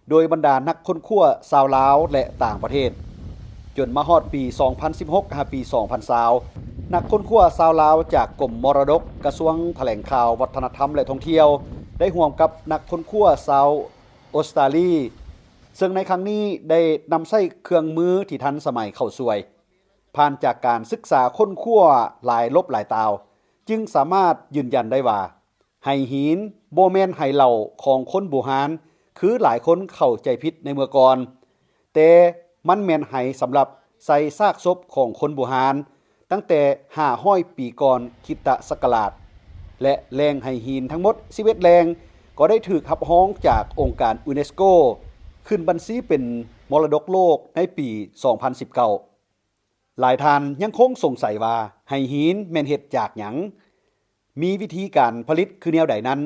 ໂດຍບັນດານັກຄົ້ນຄວ້າຊາວລາວ ແລະ ຕ່າງປະເທດ, ຈົນມາຮອດປີສອງພັນສິບຫົກ ຫາປີສອງພັນຊາວ ນັກຄົ້ນຄວ້າຊາວລາວຈາກກົມມໍລະດົກ ກະຊວງຖະແຫຼງຂ່າວ ວັດທະນະທຳ ແລະ ທ່ອງທ່ຽວ ໄດ້ຮ່ວມກັບນັກຄົ້ນຄວ້າຊາວອົດສະຕາລີ, ເຊິ່ງໃນຄັ້ງນີ້ໄດ້ນຳໃຊ້ເຄື່ອງມືທີ່ທັນສະໄໝເຂົ້າຊ່ວຍ. ຜ່ານຈາກການສຶກສາຄົ້ນຄວ້າຫຼາຍລົບຫຼາຍຕາວ, ຈຶ່ງສາມາດຢືນຢັນໄດ້ວ່າ ໄຫຫີນບໍ່ແມ່ນໄຫເຫຼົ້າຂອງຄົນບູຮານ ຄືຫຼາຍຄົນເຂົ້າໃຈຜິດໃນເມື່ອກ່ອນ, ແຕ່ມັນແມ່ນໄຫສຳລັບໃສ່ຊາກສົບຂອງຄົນບູຮານ ຕັ້ງແຕ່ຫ້າຮ້ອຍປີກ່ອນຄຣິສຕະສັກກະລາດ ແລະ ແຫຼ່ງໄຫຫີນທັງໝົດສິບເອັດແຫຼ່ງ ກໍໄດ້ຖືກຮັບຮອງຈາກອົງການຢູເນສໂກ ຂຶ້ນບັນຊີເປັນມໍລະດົກໂລກໃນປີສອງພັນສິບເກົ້າ. ຫຼາຍທ່ານຍັງຄົງສົງໄສວ່າໄຫຫີນແມ່ນເຮັດຈາກຫຍັງ? ມີວິທີການຜະລິດຄືແນວໃດນັ້ນ?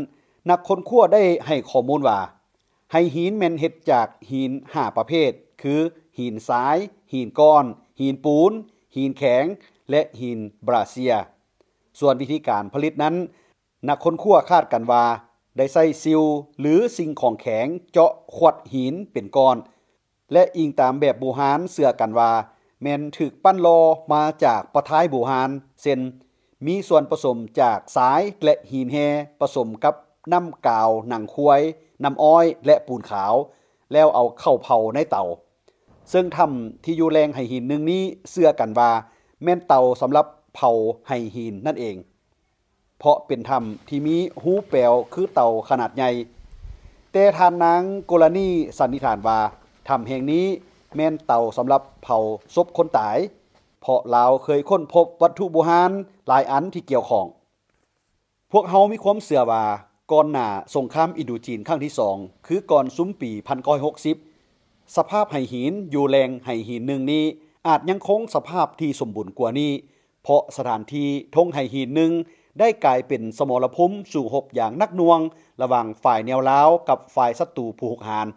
ນັກຄົ້ນຄວ້າໄດ້ໃຫ້ຂໍ້ມູນວ່າ ໄຫຫີນແມ່ນເຮັດຈາກຫີນຫ້າປະເພດ ຄື ຫີນຊາຍ, ຫີນກ້ອນ, ຫີນປູນ, ຫີນແຂງ ແລະ ຫີນບຣາເຊຍ. ສ່ວນວິທີການຜະລິດນັ້ນ, ນັກຄົ້ນຄວ້າຄາດກັນວ່າໄດ້ໃຊ້ຊິວ ຫຼື ສິ່ງຂອງແຂງເຈາະຂວດຫີນເປັນກ້ອນ ແລະ ອີງຕາມແບບບູຮານເຊື່ອກັນວ່າແມ່ນຖືກປັ້ນຫຼໍ່ມາຈາກປະທາຍບູຮານ ເຊັ່ນ ມີສ່ວນປະສົມຈາກຊາຍ ແລະ ຫີນແຮ່ ປະສົມກັບນ້ຳກາວໜັງຄວາຍ, ນ້ຳອ້ອຍ ແລະ ປູນຂາວ ແລ້ວເອົາເຂົ້າເຜົາໃນເຕົາ. ເຊິ່ງຖ້ຳທີ່ຢູ່ແຫຼ່ງໄຫຫີນໜຶ່ງນີ້ເຊື່ອກັນວ່າແມ່ນເຕົາສຳລັບເຜົາໄຫຫີນນັ້ນເອງ. ເພາະເປັນຖ້ຳທີ່ມີຮູແປວຄືເຕົາຂະໜາດໃຫຍ່, ແຕ່ທ່ານນາງໂກລານີສັນນິຖານວ່າ ຖ້ຳແຫ່ງນີ້ແມ່ນເຕົາສຳລັບເຜົາສົບຄົນຕາຍ, ເພາະລາວເຄີຍຄົ້ນພົບວັດຖຸບູຮານຫຼາຍອັນທີ່ກ່ຽວຂ້ອງ. ພວກເຮົາມີຄວາມເຊື່ອວ່າ ກ່ອນໜ້າສົງຄາມອິນໂດຈີນຄັ້ງທີສອງ ຄືກ່ອນຊຸມປີພັນເກົ້າຮ້ອຍຫົກສິບ ສະພາບໄຫຫີນຢູ່ແຫຼ່ງໄຫຫີນໜຶ່ງນີ້ ອາດຍັງຄົງສະພາບທີ່ສົມບູນກວ່ານີ້, ເພາະສະຖານທີ່ທົ່ງໄຫຫີນໜຶ່ງໄດ້ກາຍເປັນສະໝໍລະພູມສູ້ຮົບຢ່າງໜັກໜ່ວງລະຫວ່າງຝ່າຍແນວລາວກັບຝ່າຍສັດຕູຜູ້ຮຸກຮານ,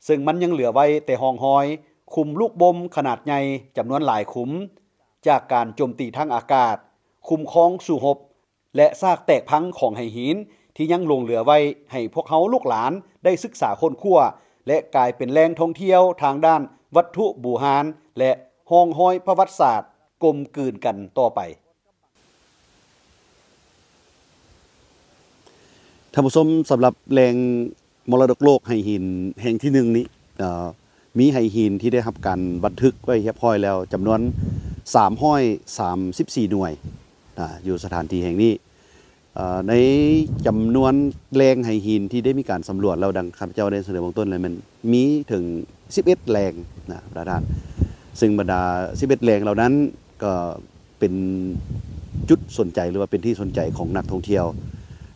ເຊິ່ງມັນຍັງເຫຼືອໄວ້ແຕ່ຮ່ອງຮອຍຂຸມລູກບົມຂະໜາດໃຫຍ່ຈຳນວນຫຼາຍຂຸມ, ຈາກການໂຈມຕີທາງອາກາດ, ຂຸມຄອງສູ້ຮົບ ແລະ ຊາກແຕກພັງຂອງໄຫຫີນທີ່ຍັງຫຼົງເຫຼືອໄວ້ໃຫ້ພວກເຮົາລູກຫຼານໄດ້ສຶກສາຄົ້ນຄວ້າ ແລະ ກາຍເປັນແຫຼ່ງທ່ອງທ່ຽວທາງດ້ານວັດຖຸບູຮານ ແລະ ຮ່ອງຮອຍປະຫວັດສາດ ກົມກືນກັນຕໍ່ໄປ. ທ່ານຜູ້ຊົມ, ສຳລັບແຫຼ່ງມໍລະດົກໂລກໄຫຫີນແຫ່ງທີໜຶ່ງນີ້ ເອີ ມີໄຫຫີນທີ່ໄດ້ຮັບການບັນທຶກໄວ້ຮຽບຮ້ອຍແລ້ວ ຈຳນວນສາມຮ້ອຍສາມສິບສີ່ໜ່ວຍ ອາ ຢູ່ສະຖານທີ່ແຫ່ງນີ້. ເອີ ໃນຈຳນວນແຫຼ່ງໄຫຫີນທີ່ໄດ້ມີການສຳຫຼວດແລ້ວ ດັ່ງຂ້າພະເຈົ້າໄດ້ສະເໜີເບື້ອງຕົ້ນແລ້ວ ແມ່ນມີເຖິງສິບເອັດແຫຼ່ງນະ ທ່ານ. ເຊິ່ງບັນດາສິບເອັດແຫຼ່ງເຫຼົ່ານັ້ນ ກໍເປັນຈຸດສົນໃຈ ຫຼືວ່າເປັນທີ່ສົນໃຈຂອງນັກທ່ອງທ່ຽວ,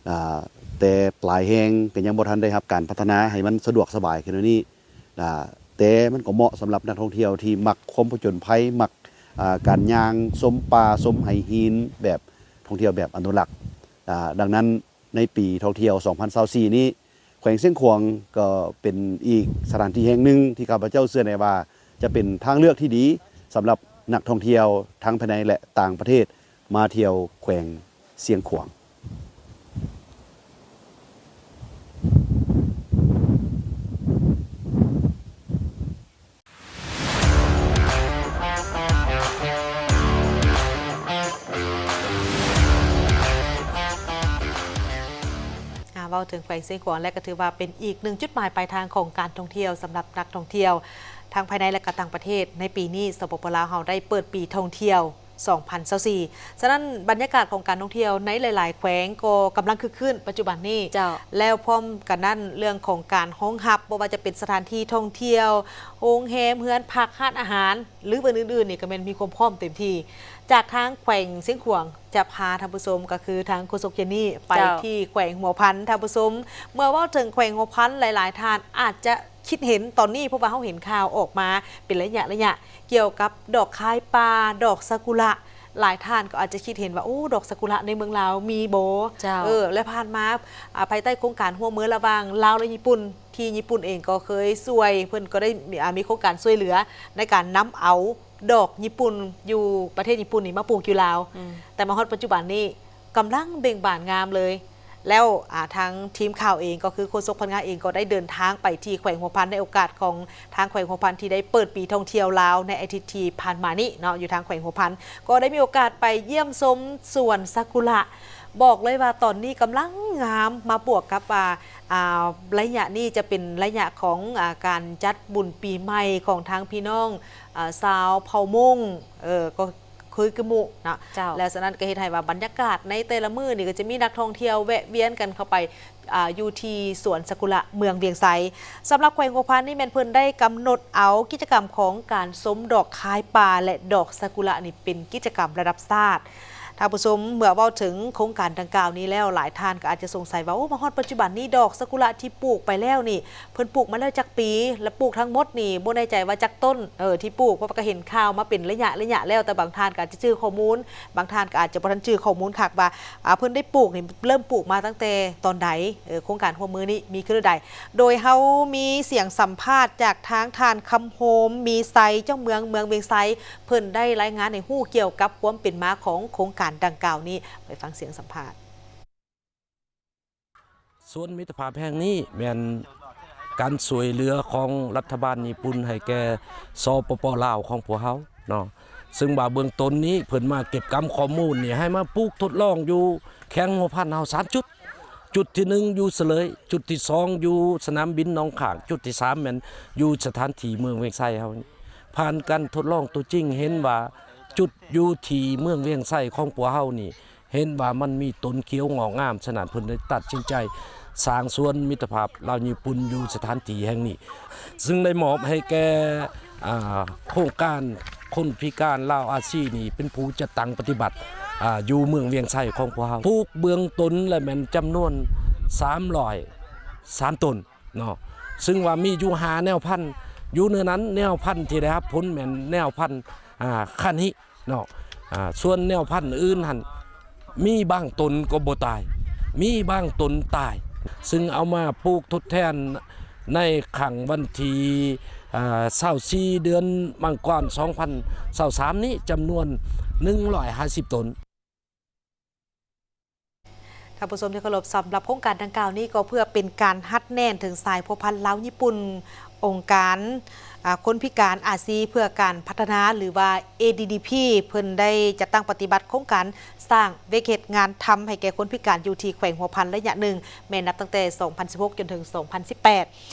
ອາ ແຕ່ຫຼາຍແຫ່ງກໍຍັງບໍ່ທັນໄດ້ຮັບການພັດທະນາໃຫ້ມັນສະດວກສະບາຍຂຶ້ນກວ່ານີ້, ອາ ແຕ່ມັນກໍເໝາະສຳລັບນັກທ່ອງທ່ຽວທີ່ມັກຄວາມຜະຈົນໄພ, ມັກ ອາ ການຍ່າງຊົມປ່າ ຊົມໄຫຫີນ ແບບທ່ອງທ່ຽວແບບອະນຸລັກ. ອາ ດັ່ງນັ້ນ ໃນປີທ່ອງທ່ຽວສອງພັນຊາວສີ່ນີ້ ແຂວງຊຽງຂວາງກໍເປັນອີກສະຖານທີ່ແຫ່ງໜຶ່ງທີ່ຂ້າພະເຈົ້າເຊື່ອແນ່ວ່າຈະເປັນທາງເລືອກທີ່ດີສຳລັບນັກທ່ອງທ່ຽວທັງພາຍໃນ ແລະ ຕ່າງປະເທດມາທ່ຽວແຂວງຊຽງຂວາງ. ເອົາ ເວົ້າເຖິງແຂວງຊຽງຂວາງ ແລະ ກໍຖືວ່າເປັນອີກໜຶ່ງຈຸດໝາຍປາຍທາງຂອງການທ່ອງທ່ຽວສຳລັບນັກທ່ອງທ່ຽວທັງພາຍໃນ ແລະ ກໍຕ່າງປະເທດ. ໃນປີນີ້ ສປປ ລາວ ເຮົາໄດ້ເປີດປີທ່ອງທ່ຽວ ສອງພັນຊາວສີ່ ສະນັ້ນ ບັນຍາກາດຂອງການທ່ອງທ່ຽວໃນຫຼາຍໆແຂວງກໍກຳລັງຄຶກຄື້ນປັດຈຸບັນນີ້. ເຈົ້າ. ແລ້ວພ້ອມກັນນັ້ນ ເລື່ອງຂອງການຮອງຮັບ ບໍ່ວ່າຈະເປັນສະຖານທີ່ທ່ອງທ່ຽວ, ໂຮງແຮມ, ເຮືອນພັກ, ຮ້ານອາຫານ ຫຼື ບ່ອນອື່ນໆນີ້ ກໍແມ່ນມີຄວາມພ້ອມເຕັມທີ່. ຈາກທາງແຂວງຊຽງຂວາງ ຈະພາທ່ານຜູ້ຊົມ ກໍຄືທາງໂຄສົກເຈນນີ້ ໄປ ເຈົ້າ ທີ່ແຂວງຫົວພັນ ທ່ານຜູ້ຊົມ. ເມື່ອເວົ້າເຖິງແຂວງຫົວພັນ ຫຼາຍໆທ່ານອາດຈະຄິດເຫັນຕອນນີ້ ເພາະວ່າເຮົາເຫັນຂ່າວອອກມາເປັນໄລຍະໆ ກ່ຽວກັບດອກຄາຍປ່າ, ດອກຊາກຸຣະ. ຫຼາຍທ່ານກໍອາດຈະຄິດເຫັນວ່າ ໂອ້ ດອກຊາກຸຣະໃນເມືອງລາວມີບໍ່? ເຈົ້າ. ເອີ ແລະ ຜ່ານມາ ອາ ພາຍໃຕ້ໂຄງການຮ່ວມມືລະຫວ່າງລາວ ແລະ ຍີ່ປຸ່ນ ທີ່ຍີ່ປຸ່ນເອງກໍເຄີຍຊ່ວຍ, ເພິ່ນກໍໄດ້ມີ ອາ ມີໂຄງການຊ່ວຍເຫຼືອໃນການນຳເອົາ ດອກຍີ່ປຸ່ນຢູ່ປະເທດຍີ່ປຸ່ນນີ້ມາປູກຢູ່ລາວ. ອືມ. ແຕ່ມາຮອດປັດຈຸບັນນີ້ກຳລັງເບັ່ງບານງາມເລີຍ. ແລ້ວ ອາ ທາງທີມຂ່າວເອງ ກໍຄືໂຄສົກພັນງາເອງ ກໍໄດ້ເດີນທາງໄປທີ່ແຂວງຫົວພັນ ໃນໂອກາດຂອງທາງແຂວງຫົວພັນທີ່ໄດ້ເປີດປີທ່ອງທ່ຽວລາວໃນອາທິດທີ່ຜ່ານມານີ້ເນາະ, ຢູ່ທາງແຂວງຫົວພັນ ກໍໄດ້ມີໂອກາດໄປຢ້ຽມຊົມສວນຊາກຸຣະ. ບອກເລີຍວ່າຕອນນີ້ກຳລັງງາມ ມາບວກກັບວ່າ ອາ ໄລຍະນີ້ຈະເປັນໄລຍະຂອງ ອາ ການຈັດບຸນປີໃໝ່ຂອງທາງພີ່ນ້ອງ ອາ ຊາວເຜົ່າມົ້ງ ເອີ ກໍຄືກິມຸເນາະ. ເຈົ້າ. ແລ້ວສະນັ້ນກໍເຮັດໃຫ້ວ່າບັນຍາກາດໃນແຕ່ລະມື້ນີ້ກໍຈະມີນັກທ່ອງທ່ຽວແວະວຽນກັນເຂົ້າໄປ ອາ ຢູ່ທີ່ສວນຊາກຸຣະເມືອງວຽງໄຊ. ສຳລັບແຂວງຫົວພັນນີ້ແມ່ນເພິ່ນໄດ້ກຳນົດເອົາກິດຈະກຳຂອງການຊົມດອກຄາຍປ່າ ແລະ ດອກຊາກຸຣະນີ້ເປັນກິດຈະກຳລະດັບຊາດ. ທ່ານຜູ້ຊົມ ເມື່ອເວົ້າເຖິງໂຄງການດັ່ງກ່າວນີ້ແລ້ວ ຫຼາຍທ່ານກໍອາດຈະສົງໄສວ່າ ໂອ້ ມາຮອດປັດຈຸບັນນີ້ ດອກຊາກຸຣະທີ່ປູກໄປແລ້ວນີ້ ເພິ່ນປູກມາແລ້ວຈັກປີ ແລະ ປູກທັງໝົດນີ້ບໍ່ແນ່ໃຈວ່າຈັກຕົ້ນ ເອີ ທີ່ປູກ, ເພາະວ່າກໍເຫັນຂ່າວມາເປັນໄລຍະໆແລ້ວ, ແຕ່ບາງທ່ານກໍອາດຈະຈື່ຂໍ້ມູນ, ບາງທ່ານກໍອາດຈະບໍ່ທັນຈື່ຂໍ້ມູນຄັກວ່າ ອາ ເພິ່ນໄດ້ປູກນີ້ ເລີ່ມປູກມາຕັ້ງແຕ່ຕອນໃດ? ເອີ ໂຄງການຮ່ວມມືນີ້ມີຂຶ້ນແນວໃດ? ໂດຍເຮົາມີສຽງສຳພາດຈາກທາງທ່ານ ຄຳໂຮມ ມີໄຊ ເຈົ້າເມືອງເມືອງວຽງໄຊ ເພິ່ນໄດ້ລາຍງານໃຫ້ຮູ້ກ່ຽວກັບຄວາມເປັນມາຂອງໂຄງການດັ່ງກ່າວນີ້. ໄປຟັງສຽງສຳພາດ. ສວນມິດຕະພາບແຫ່ງນີ້ແມ່ນການຊ່ວຍເຫຼືອຂອງລັດຖະບານຍີ່ປຸ່ນໃຫ້ແກ່ ສປປ ລາວ ຂອງພວກເຮົາເນາະ, ຊຶ່ງວ່າເບື້ອງຕົ້ນນີ້ເພິ່ນມາເກັບກຳຂໍ້ມູນນີ້ ໃຫ້ມາປູກທົດລອງຢູ່ແຂວງຫົວພັນເຮົາສາມຈຸດ. ຈຸດທີໜຶ່ງຢູ່ສະເຫຼີຍ, ຈຸດທີສອງຢູ່ສະໜາມບິນໜອງຄ້າງ, ຈຸດທີສາມແມ່ນຢູ່ສະຖານທີ່ເມືອງວຽງໄຊເຮົາ. ຜ່ານການທົດລອງຕົວຈິງເຫັນວ່າ ຈຸດຢູ່ທີ່ເມືອງວຽງໄຊຂອງພວກເຮົານີ້ ເຫັນວ່າມັນມີຕົ້ນຂຽວງອກງາມ, ສະນັ້ນເພິ່ນໄດ້ຕັດສິນໃຈສ້າງສວນມິດຕະພາບລາວຍີ່ປຸ່ນຢູ່ສະຖານທີ່ແຫ່ງນີ້, ຊຶ່ງໄດ້ມອບໃຫ້ແກ່ ອາ ໂຄງການຄົນພິການລາວອາຊີນີ້ເປັນຜູ້ຈັດຕັ້ງປະຕິບັດ ອາ ຢູ່ເມືອງວຽງໄຊຂອງພວກເຮົາ. ປູກເບື້ອງຕົ້ນລະແມ່ນຈຳນວນສາມຮ້ອຍສາມຕົ້ນເນາະ, ຊຶ່ງວ່າມີຢູ່ຫ້າແນວພັນ, ຢູ່ໃນນັ້ນແນວພັນທີ່ໄດ້ຮັບຜົນແມ່ນແນວພັນ ອາ ຄານິ ເນາະ ອາ ສ່ວນແນວພັນອື່ນຫັ້ນ ມີບາງຕົ້ນກໍບໍ່ຕາຍ, ມີບາງຕົ້ນຕາຍ, ຊຶ່ງເອົາມາປູກທົດແທນໃນຄັ້ງວັນທີ ອາ ຊາວສີ່ ເດືອນມັງກອນ ສອງພັນຊາວສາມນີ້ ຈຳນວນໜຶ່ງຮ້ອຍຫ້າສິບຕົ້ນ. ທ່ານຜູ້ຊົມທີ່ເຄົາລົບ, ສຳລັບໂຄງການດັ່ງກ່າວນີ້ ກໍເພື່ອເປັນການຮັດແໜ້ນເຖິງສາຍພົວພັນລາວຍີ່ປຸ່ນ. ອົງການ ອາ ຄົນພິການອາຊີເພື່ອການພັດທະນາ ຫຼືວ່າ ເອດີດີພີ ເພິ່ນໄດ້ຈັດຕັ້ງປະຕິບັດໂຄງການສ້າງວຽກເຮັດງານທຳໃຫ້ແກ່ຄົນພິການຢູ່ທີ່ແຂວງຫົວພັນໄລຍະໜຶ່ງ, ແມ່ນນັບຕັ້ງແຕ່ສອງພັນສິບຫົກ ຈົນເຖິງສອງພັນສິບແປດ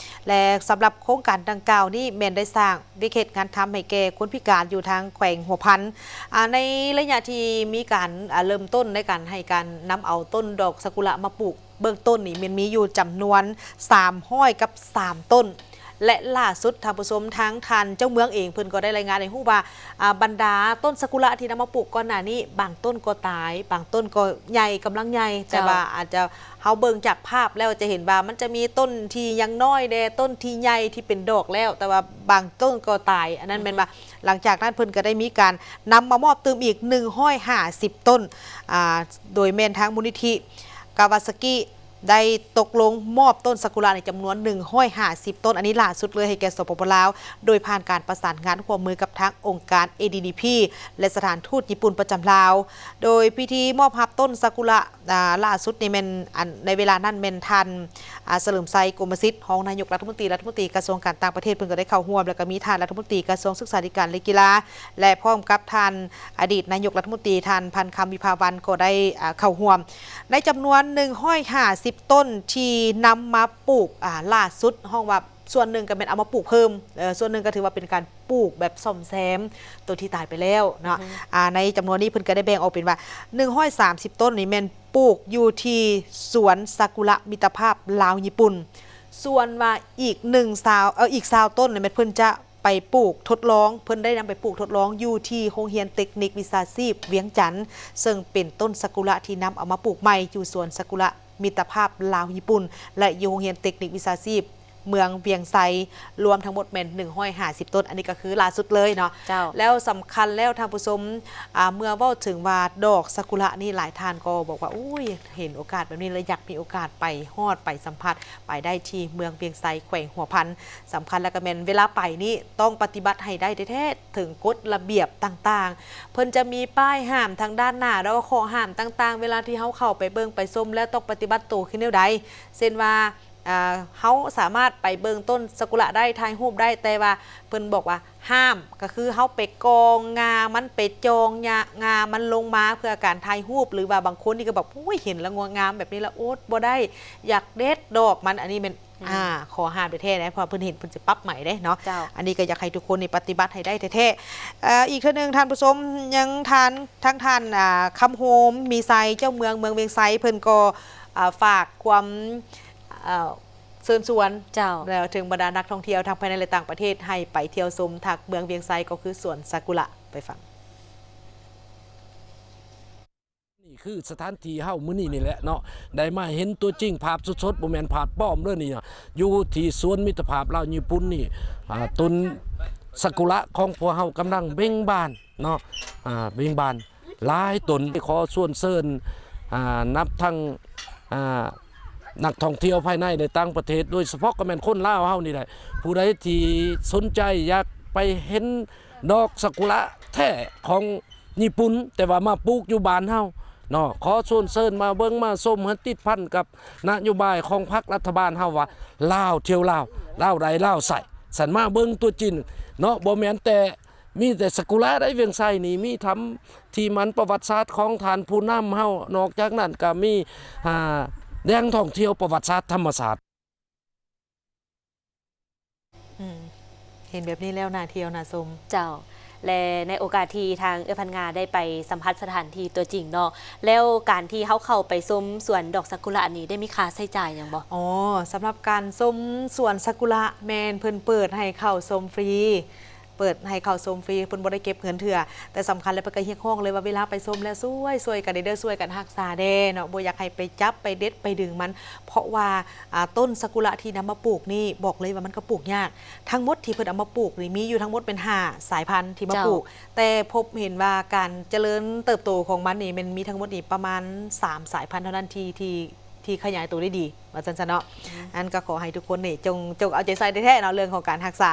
ແລະ ສຳລັບໂຄງການດັ່ງກ່າວນີ້ແມ່ນໄດ້ສ້າງ ວຽກເຮັດງານທຳໃຫ້ແກ່ຄົນພິການຢູ່ທາງແຂວງຫົວພັນ. ອາ ໃນໄລຍະທີ່ມີການ ອາ ເລີ່ມຕົ້ນໃນການໃຫ້ການນຳເອົາຕົ້ນດອກຊາກຸຣະມາປູກເບື້ອງຕົ້ນນີ້ ແມ່ນມີຢູ່ຈຳນວນສາມຮ້ອຍກັບສາມຕົ້ນ ແລະ ລ່າສຸດທ່ານຜູ້ຊົມ ທາງທ່ານເຈົ້າເມືອງເອງເພິ່ນກໍໄດ້ລາຍງານໃຫ້ຮູ້ວ່າ ອາ ບັນດາຕົ້ນຊາກຸຣະທີ່ນຳມາປູກກ່ອນໜ້ານີ້ ບາງຕົ້ນກໍຕາຍ, ບາງຕົ້ນກໍໃຫຍ່, ກຳລັງໃຫຍ່, ເຈົ້າ ແຕ່ວ່າອາດຈະ ເຮົາເບິ່ງຈາກພາບແລ້ວຈະເຫັນວ່າມັນຈະມີຕົ້ນທີ່ຍັງນ້ອຍແດ່, ຕົ້ນທີ່ໃຫຍ່ທີ່ເປັນດອກແລ້ວ, ແຕ່ວ່າບາງຕົ້ນກໍຕາຍ. ອັນນັ້ນແມ່ນວ່າ ອືຮຶ ຫຼັງຈາກນັ້ນເພິ່ນກໍໄດ້ມີການນຳມາມອບຕື່ມອີກໜຶ່ງຮ້ອຍຫ້າສິບຕົ້ນ, ອາ ໂດຍແມ່ນທາງມູນນິທິກາວາຊາກິໄດ້ຕົກລົງມອບຕົ້ນຊາກຸຣະໃນຈຳນວນໜຶ່ງຮ້ອຍຫ້າສິບຕົ້ນ, ອັນນີ້ລ່າສຸດເລີຍໃຫ້ແກ່ ສປປ ລາວ ໂດຍຜ່ານການປະສານງານຮ່ວມມືກັບທາງອົງການ ເອດີດີພີ ແລະ ສະຖານທູດຍີ່ປຸ່ນປະຈຳລາວ. ໂດຍພິທີມອບຮັບຕົ້ນຊາກຸຣະ ອາ ລ່າສຸດນີ້ແມ່ນ ອັນ ໃນເວລານັ້ນແມ່ນທ່ານ ອາ ສະເຫຼີມໄຊ ກົມມະສິດ ຮອງນາຍົກລັດຖະມົນຕີ ລັດຖະມົນຕີກະຊວງການຕ່າງປະເທດ ເພິ່ນກໍໄດ້ເຂົ້າຮ່ວມ, ແລ້ວກໍມີທ່ານລັດຖະມົນຕີກະຊວງສຶກສາທິການ ແລະ ກິລາ ແລະ ພ້ອມກັບທ່ານອະດີດນາຍົກລັດຖະມົນຕີ ທ່ານ ພັນຄຳ ວິພາວັນ ກໍໄດ້ ອາ ເຂົ້າຮ່ວມ. ໃນຈຳນວນໜຶ່ງຮ້ອຍຫ້າສິບ ຕົ້ນທີ່ນຳມາປູກ ອ່າ ຫຼ້າສຸດ ເຮົາວ່າສ່ວນໜຶ່ງກໍແມ່ນເອົາມາປູກເພີ່ມ ເອີ ສ່ວນໜຶ່ງກໍຖືວ່າເປັນການປູກແບບສ້ອມແຊມໂຕທີ່ຕາຍໄປແລ້ວເນາະ. ອືອຮຶ ອ່າ ໃນຈຳນວນນີ້ເພິ່ນກໍໄດ້ແບ່ງອອກເປັນວ່າ ໜຶ່ງຮ້ອຍສາມສິບຕົ້ນນີ້ແມ່ນປູກຢູ່ທີ່ສວນຊາກຸຣະມິດຕະພາບລາວຍີ່ປຸ່ນ, ສ່ວນວ່າອີກໜຶ່ງຊາວ ເອີ ອີກຊາວຕົ້ນນີ້ແມ່ນເພິ່ນຈະ ໄປປູກທົດລອງ ເພິ່ນໄດ້ນຳໄປປູກທົດລອງຢູ່ທີ່ໂຮງຮຽນເຕັກນິກວິຊາຊີບວຽງຈັນ ເຊິ່ງເປັນຕົ້ນຊາກຸຣະທີ່ນຳເອົາມາປູກໃໝ່ຢູ່ສວນຊາກຸຣະມິດຕະພາບລາວຍີ່ປຸ່ນ ແລະ ຢູ່ໂຮງຮຽນເຕັກນິກວິຊາຊີບເມືອງວຽງໄຊ ລວມທັງໝົດແມ່ນໜຶ່ງຮ້ອຍຫ້າສິບຕົ້ນ. ອັນນີ້ກໍຄືຫຼ້າສຸດເລີຍເນາະ. ເຈົ້າ. ແລ້ວສຳຄັນແລ້ວທ່ານຜູ້ຊົມ ອ່າ ເມື່ອເວົ້າເຖິງວ່າດອກຊາກຸຣະນີ້ ຫຼາຍທ່ານກໍບອກວ່າ ໂອ້ຍ ເຫັນໂອກາດແບບນີ້ແລ້ວຢາກມີໂອກາດໄປຮອດ ໄປສຳຜັດ ໄປໄດ້ທີ່ເມືອງວຽງໄຊ ແຂວງຫົວພັນ. ສຳຄັນແລ້ວກໍແມ່ນເວລາໄປນີ້ຕ້ອງປະຕິບັດໃຫ້ໄດ້ແທ້ໆ ເຖິງກົດລະບຽບຕ່າງໆ. ເພິ່ນຈະມີປ້າຍຫ້າມທາງດ້ານໜ້າ ແລ້ວກໍຂໍ້ຫ້າມຕ່າງໆ ເວລາທີ່ເຮົາເຂົ້າໄປເບິ່ງໄປຊົມແລ້ວຕ້ອງປະຕິບັດໂຕຄືແນວໃດ ເຊັ່ນວ່າ ເຮົາສາມາດໄປເບິ່ງຕົ້ນຊາກຸຣະໄດ້ ຖ່າຍຮູບໄດ້ ແຕ່ວ່າເພິ່ນບອກວ່າຫ້າມ ກໍຄືເຮົາໄປກ່ອງງ່າມັນ ໄປຈ່ອງຫຍ້າ ງ່າມັນລົງມາເພື່ອການຖ່າຍຮູບ ຫຼືວ່າບາງຄົນນີ້ກໍແບບ ໂອ້ຍ ເຫັນແລ້ວງົວງາມແບບນີ້ລະອົດບໍ່ໄດ້ ຢາກເດັດດອກມັນ. ອັນນີ້ແມ່ນ ອືມ ອ່າ ຂໍ້ຫ້າມແທ້ໆເດ້ ເພາະວ່າເພິ່ນເຫັນເພິ່ນຈະປັບໃໝເດ້ເນາະ. ເຈົ້າ. ອັນນີ້ກໍຢາກໃຫ້ທຸກຄົນນີ້ປະຕິບັດໃຫ້ໄດ້ແທ້ໆ. ເອີ ອີກເທື່ອໜຶ່ງທ່ານຜູ້ຊົມ ຍັງທ່ານ ທາງທ່ານ ອ່າ ຄຳໂຮມ ມີໄຊ ເຈົ້າເມືອງເມືອງວຽງໄຊ ເພິ່ນກໍ ອ່າ ຝາກຄວາມ ເອີ ເຊີນຊວນ ເຈົ້າ ແລ້ວເຖິງບັນດານັກທ່ອງທ່ຽວທັງພາຍໃນ ແລະ ຕ່າງປະເທດ ໃຫ້ໄປທ່ຽວຊົມທາງເມືອງວຽງໄຊ ກໍຄືສວນຊາກຸຣະ. ໄປຟັງ. ນີ້ຄືສະຖານທີ່ເຮົາມື້ນີ້ນີ້ແຫຼະເນາະ ໄດ້ມາເຫັນຕົວຈິງ ພາບສົດໆ ບໍ່ແມ່ນພາບປອມເດີນີ້ນະ ຢູ່ທີ່ສວນມິດຕະພາບລາວຍີ່ປຸ່ນນີ້ ອ່າ ຕົ້ນຊາກຸຣະຂອງພວກເຮົາກຳລັງເບັ່ງບານເນາະ ອ່າ ເບັ່ງບານຫຼາຍຕົ້ນ. ຂໍຊວນເຊີນ ອ່າ ນັບທັງ ອ່າ ນັກທ່ອງທ່ຽວພາຍໃນ ແລະ ຕ່າງປະເທດ ໂດຍສະເພາະກໍແມ່ນຄົນລາວເຮົານີ້ແຫຼະ ຜູ້ໃດທີ່ສົນໃຈຢາກໄປເຫັນດອກຊາກຸຣະແທ້ຂອງ ຍີ່ປຸ່ນ ແຕ່ວ່າມາປູກຢູ່ບ້ານເຮົາເນາະ. ຂໍຊວນເຊີນມາເບິ່ງມາຊົມ ໃຫ້ຕິດພັນກັບນະໂຍບາຍຂອງພັກລັດຖະບານເຮົາວ່າ ລາວທ່ຽວລາວ ລາວໄດ້ລາວໃຊ້. ສັນມາເບິ່ງຕົວຈິງເນາະ ບໍ່ແມ່ນແຕ່ມີແຕ່ຊາກຸຣະໄດ໋ ວຽງໄຊນີ້ມີທຳທີ່ມັນປະຫວັດສາດຂອງທ່ານຜູ້ນຳເຮົາ. ນອກຈາກນັ້ນກໍມີ ອ່າ ແຫຼ່ງທ່ອງທ່ຽວປະຫວັດສາດທຳມະຊາດ. ອືມ ເຫັນແບບນີ້ແລ້ວໜ້າທ່ຽວໜ້າຊົມ. ເຈົ້າ ແລະ ໃນໂອກາດທີ່ທາງເອື້ອຍພັນງາໄດ້ໄປສຳຜັດສະຖານທີ່ຕົວຈິງເນາະ ແລ້ວການທີ່ເຮົາເຂົ້າໄປຊົມສວນດອກຊາກຸຣະນີ້ ໄດ້ມີຄ່າໃຊ້ຈ່າຍຫຍັງບໍ່? ອໍ ສຳລັບການຊົມສວນຊາກຸຣະ ແມ່ນເພິ່ນເປີດໃຫ້ເຂົ້າຊົມຟຣີ ເປີດໃຫ້ເຂົ້າຊົມຟຣີ ເພິ່ນບໍ່ໄດ້ເກັບເງິນເທື່ອ. ແຕ່ສຳຄັນແລ້ວເພິ່ນກໍຮຽກຮ້ອງເລີຍວ່າ ເວລາໄປຊົມແລ້ວ ຊ່ວຍ ຊ່ວຍກັນແດ່ເດີ ຊ່ວຍກັນຮັກສາແດ່ເນາະ ບໍ່ຢາກໃຫ້ໄປຈັບໄປເດັດໄປດຶງມັນ ເພາະວ່າ ອ່າ ຕົ້ນຊາກຸຣະທີ່ນຳມາປູກນີ້ ບອກເລີຍວ່າມັນກໍປູກຍາກ. ທັງໝົດທີ່ເພິ່ນເອົາມາປູກນີ້ ມີຢູ່ທັງໝົດເປັນຫ້າສາຍພັນທີ່ມາ ເຈົ້າ ປູກ ແຕ່ພົບເຫັນວ່າການຈະເລີນເຕີບໂຕຂອງມັນນີ້ ແມ່ນມີທັງໝົດນີ້ປະມານສາມສາຍພັນເທົ່ານັ້ນ ທີ່ ທີ່ ທີ່ຂະຫຍາຍໂຕໄດ້ດີ ວ່າຊັ້ນຊະເນາະ. ອືມ ອັນກໍຂໍໃຫ້ທຸກຄົນນີ້ ຈົ່ງ ຈົ່ງເອົາໃຈໃສ່ແທ້ໆເນາະ ເລື່ອງຂອງການຮັກສາ.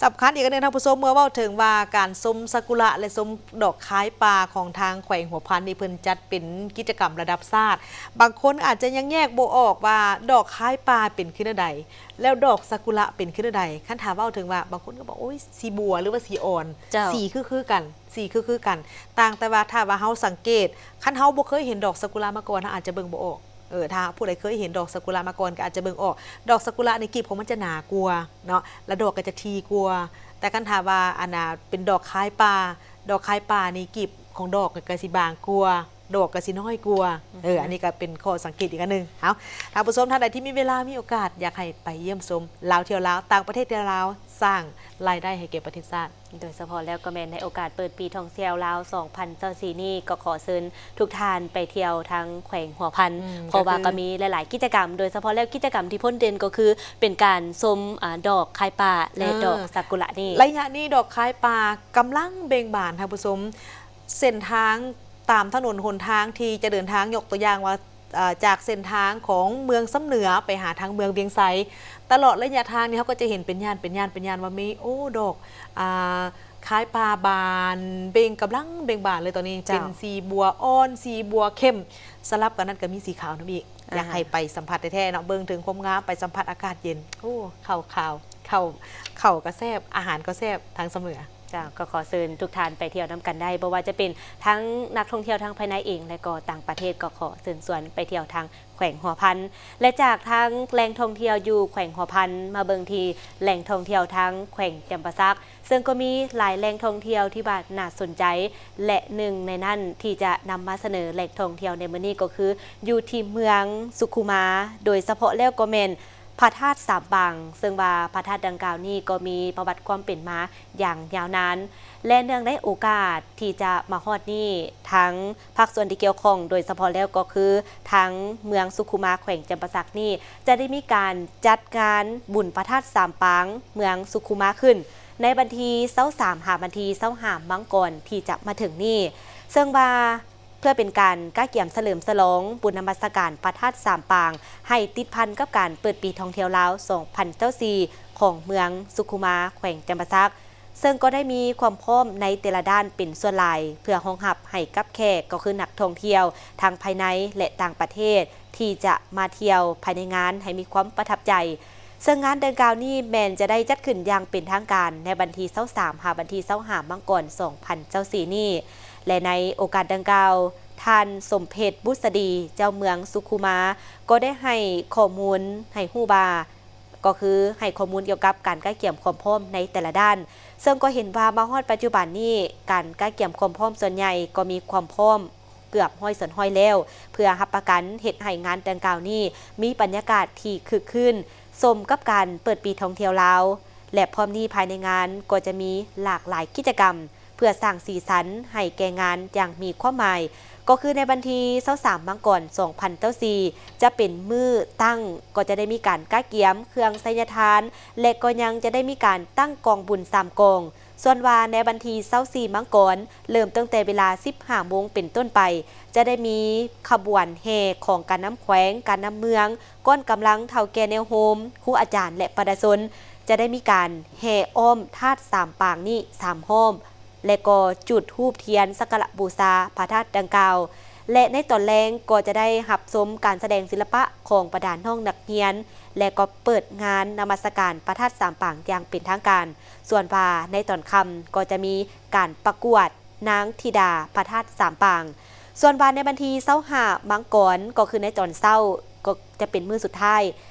ສຳຄັນອີກອັນໜຶ່ງທ່ານຜູ້ຊົມ ເມື່ອເວົ້າເຖິງວ່າການຊົມຊາກຸຣະ ແລະ ຊົມດອກຄ້າຍປ່າຂອງທາງແຂວງຫົວພັນນີ້ ເພິ່ນຈັດເປັນກິດຈະກຳລະດັບຊາດ. ບາງຄົນອາດຈະຍັງແຍກບໍ່ອອກວ່າດອກຄ້າຍປ່າເປັນຄືແນວໃດ ແລ້ວດອກຊາກຸຣະເປັນຄືແນວໃດ. ຄັນຖ້າເວົ້າເຖິງວ່າ ບາງຄົນກໍບອກ ໂອ້ຍ ສີບົວ ຫຼືວ່າສີອ່ອນ ເຈົ້າ ສີຄືໆກັນ ສີຄືໆກັນ ຕ່າງແຕ່ວ່າຖ້າວ່າເຮົາສັງເກດ ຄັນເຮົາບໍ່ເຄີຍເຫັນດອກຊາກຸຣະມາກ່ອນ ເຮົາອາດຈະເບິ່ງບໍ່ອອກ. ເອີ ຖ້າຜູ້ໃດເຄີຍເຫັນດອກຊາກຸຣະມາກ່ອນ ກໍອາດຈະເບິ່ງອອກ. ດອກຊາກຸຣະນີ້ ກີບຂອງມັນຈະໜາກວ່າເນາະ ແລະ ດອກກໍຈະຖີ່ກວ່າ. ແຕ່ຄັນຖ້າວ່າ ອັນນ່າ ເປັນດອກຄ້າຍປ່າ ດອກຄ້າຍປ່ານີ້ ກີບຂອງດອກກໍຊິບາງກວ່າ ດອກກໍຊິນ້ອຍກວ່າ. ອືຮຶ ເອີ ອັນນີ້ກໍເປັນຂໍ້ສັງເກດອີກອັນໜຶ່ງ. ເອົາ ທ່ານຜູ້ຊົມທ່ານໃດທີ່ມີເວລາມີໂອກາດ ຢາກໃຫ້ໄປຢ້ຽມຊົມ ລາວທ່ຽວລາວ ຕ່າງປະເທດທ່ຽວລາວ ສ້າງລາຍໄດ້ໃຫ້ແກ່ປະເທດຊາດ. ໂດຍສະເພາະແລ້ວກໍແມ່ນໃນໂອກາດເປີດປີທ່ອງທ່ຽວລາວສອງພັນຊາວສີ່ນີ້ ກໍຂໍເຊີນທຸກທ່ານໄປທ່ຽວທາງແຂວງຫົວພັນ ອືມ ເພາະວ່າກໍມີຫຼາຍໆກິດຈະກຳ ໂດຍສະເພາະແລ້ວກິດຈະກຳທີ່ພົ້ນເດັ່ນກໍຄືເປັນການຊົມ ອາ ດອກຄ້າຍປ່າ ແລະ ເອີ ດອກຊາກຸຣະນີ້. ໄລຍະນີ້ດອກຄ້າຍປ່າກຳລັງເບັ່ງບານທ່ານຜູ້ຊົມ ເສັ້ນທາງຕາມຖະໜົນຫົນທາງທີ່ຈະເດີນທາງ ຍົກຕົວຢ່າງວ່າ ເອີ ຈາກເສັ້ນທາງຂອງເມືອງຊຳເໜືອໄປຫາທາງເມືອງວຽງໄຊ ຕະຫຼອດໄລຍະທາງນີ້ ເຮົາກໍຈະເຫັນເປັນຍ່ານ ເປັນຍ່ານ ເປັນຍ່ານວ່າມີ ໂອ້ ດອກ ອ່າ ຄ້າຍປ່າບານເບັ່ງ ກຳລັງເບັ່ງບານເລີຍຕອນນີ້. ເຈົ້າ. ເປັນສີບົວອ່ອນ ສີບົວເຂັ້ມ ສະຫຼັບກັນນັ້ນກໍມີສີຂາວນຳອີກ. ອ່າ ຢາກໃຫ້ໄປສຳຜັດແທ້ໆເນາະ ເບິ່ງເຖິງຄວາມງາມ ໄປສຳຜັດອາກາດເຢັນ. ໂອ້ ເຂົ້າຂາວ ເຂົ້າ ເຂົ້າກໍແຊບ ອາຫານກໍແຊບ ທາງຊຳເໜືອ. ເຈົ້າ ກໍຂໍເຊີນທຸກທ່ານໄປທ່ຽວນຳກັນໄດ້ ບໍ່ວ່າຈະເປັນທັງນັກທ່ອງທ່ຽວທາງພາຍໃນເອງ ແລະກໍຕ່າງປະເທດ ກໍຂໍເຊີນຊວນໄປທ່ຽວທາງແຂວງຫົວພັນ ແລະຈາກທາງແຫຼ່ງທ່ອງທ່ຽວຢູ່ແຂວງຫົວພັນ ມາເບິ່ງທີ່ແຫຼ່ງທ່ອງທ່ຽວທາງແຂວງຈຳປາສັກ ເຊິ່ງກໍມີຫຼາຍແຫຼ່ງທ່ອງທ່ຽວທີ່ວ່າໜ້າສົນໃຈ ແລະໜຶ່ງໃນນັ້ນທີ່ຈະນຳມາສະເໜີແຫຼ່ງທ່ອງທ່ຽວໃນມື້ນີ້ກໍຄື ຢູ່ທີ່ເມືອງສຸຂຸມາ ໂດຍສະເພາະແລ້ວກໍແມ່ນພະທາດສາມປາງ ເຊິ່ງວ່າພະທາດດັ່ງກ່າວນີ້ກໍມີປະຫວັດຄວາມເປັນມາຢ່າງຍາວນານ ແລະເນື່ອງໃນໂອກາດທີ່ຈະມາຮອດນີ້ ທາງພາກສ່ວນທີ່ກ່ຽວຂ້ອງ ໂດຍສະເພາະແລ້ວກໍຄືທາງເມືອງສຸຂຸມາ ແຂວງຈຳປາສັກນີ້ ຈະໄດ້ມີການຈັດງານບຸນພະທາດສາມປາງເມືອງສຸຂຸມາຂຶ້ນ ໃນວັນທີຊາວສາມ ຫາວັນທີຊາວຫ້າມັງກອນທີ່ຈະມາເຖິງນີ້ ເຊິ່ງວ່າເພື່ອເປັນການກະກຽມສະເຫຼີມສະຫຼອງບຸນນະມັດສະການພະທາດສາມປາງ ໃຫ້ຕິດພັນກັບການເປີດປີທ່ອງທ່ຽວລາວສອງພັນຊາວສີ່ ຂອງເມືອງສຸຂຸມາ ແຂວງຈຳປາສັກ ເຊິ່ງກໍໄດ້ມີຄວາມພ້ອມໃນແຕ່ລະດ້ານເປັນສ່ວນຫຼາຍ ເພື່ອຮອງຮັບໃຫ້ກັບແຂກ ກໍຄືນັກທ່ອງທ່ຽວທັງພາຍໃນ ແລະຕ່າງປະເທດ ທີ່ຈະມາທ່ຽວພາຍໃນງານໃຫ້ມີຄວາມປະທັບໃຈ ເຊິ່ງງານດັ່ງກ່າວນີ້ແມ່ນຈະໄດ້ຈັດຂຶ້ນຢ່າງເປັນທາງການໃນວັນທີຊາວສາມ ຫາວັນທີຊາວຫ້າມັງກອນສອງພັນຊາວສີ່ນີ້ ແລະໃນໂອກາດດັ່ງກ່າວ ທ່ານ ສົມເພັດ ບຸດສະດີ ເຈົ້າເມືອງສຸຂຸມາ ກໍໄດ້ໃຫ້ຂໍ້ມູນໃຫ້ຮູ້ວ່າ ກໍຄືໃຫ້ຂໍ້ມູນກ່ຽວກັບການກະກຽມຄວາມພ້ອມໃນແຕ່ລະດ້ານ ເຊິ່ງກໍເຫັນວ່າມາຮອດປັດຈຸບັນນີ້ ການກະກຽມຄວາມພ້ອມສ່ວນໃຫຍ່ກໍມີຄວາມພ້ອມເກືອບຮ້ອຍສ່ວນຮ້ອຍແລ້ວ ເພື່ອຮັບປະກັນເຮັດໃຫ້ງານດັ່ງກ່າວນີ້ມີບັນຍາກາດທີ່ຄຶກຄື້ນ ສົມກັບການເປີດປີທ່ອງທ່ຽວລາວ ແລະພ້ອມນີ້ພາຍໃນງານກໍຈະມີຫຼາກຫຼາຍກິດຈະກຳ ເພື່ອສ້າງສີສັນໃຫ້ແກ່ງານຢ່າງມີຄວາມໝາຍ ກໍຄືໃນວັນທີຊາວສາມມັງກອນສອງພັນຊາວສີ່ ຈະເປັນມື້ຕັ້ງ ກໍຈະໄດ້ມີການກະກຽມເຄື່ອງໄສຍະທານ ແລະກໍຍັງຈະໄດ້ມີການຕັ້ງກອງບຸນສາມກອງ ສ່ວນວ່າໃນວັນທີຊາວສີ່ມັງກອນ ເລີ່ມຕັ້ງແຕ່ເວລາສິບຫ້າໂມງເປັນຕົ້ນໄປ ຈະໄດ້ມີຂະບວນແຫ່ຂອງການນຳແຂວງ, ການນຳເມືອງ, ກ້ອນກຳລັງເຖົ້າແກ່ແນວໂຮມ, ຄູອາຈານ ແລະ ປະຊາຊົນ ຈະໄດ້ມີການແຫ່ອ້ອມທາດສາມປາງນີ້ສາມຮອບ ແລະກໍຈຸດທູບທຽນສັກກາລະບູຊາພະທາດດັ່ງກ່າວ ແລະໃນຕອນແລງກໍຈະໄດ້ຮັບຊົມການສະແດງສິລະປະຂອງບັນດານ້ອງນັກຮຽນ ແລະກໍເປີດງານນະມັດສະການພະທາດສາມປາງຢ່າງເປັນທາງການ. ສ່ວນວ່າໃນຕອນຄ່ຳກໍຈະມີການປະກວດນາງທິດາພະທາດສາມປາງ. ສ່ວນວ່າໃນວັນທີຊາວຫ້າມັງກອນ ກໍຄືໃນຕອນເຊົ້າ ກໍຈະເປັນມື້ສຸດທ້າຍ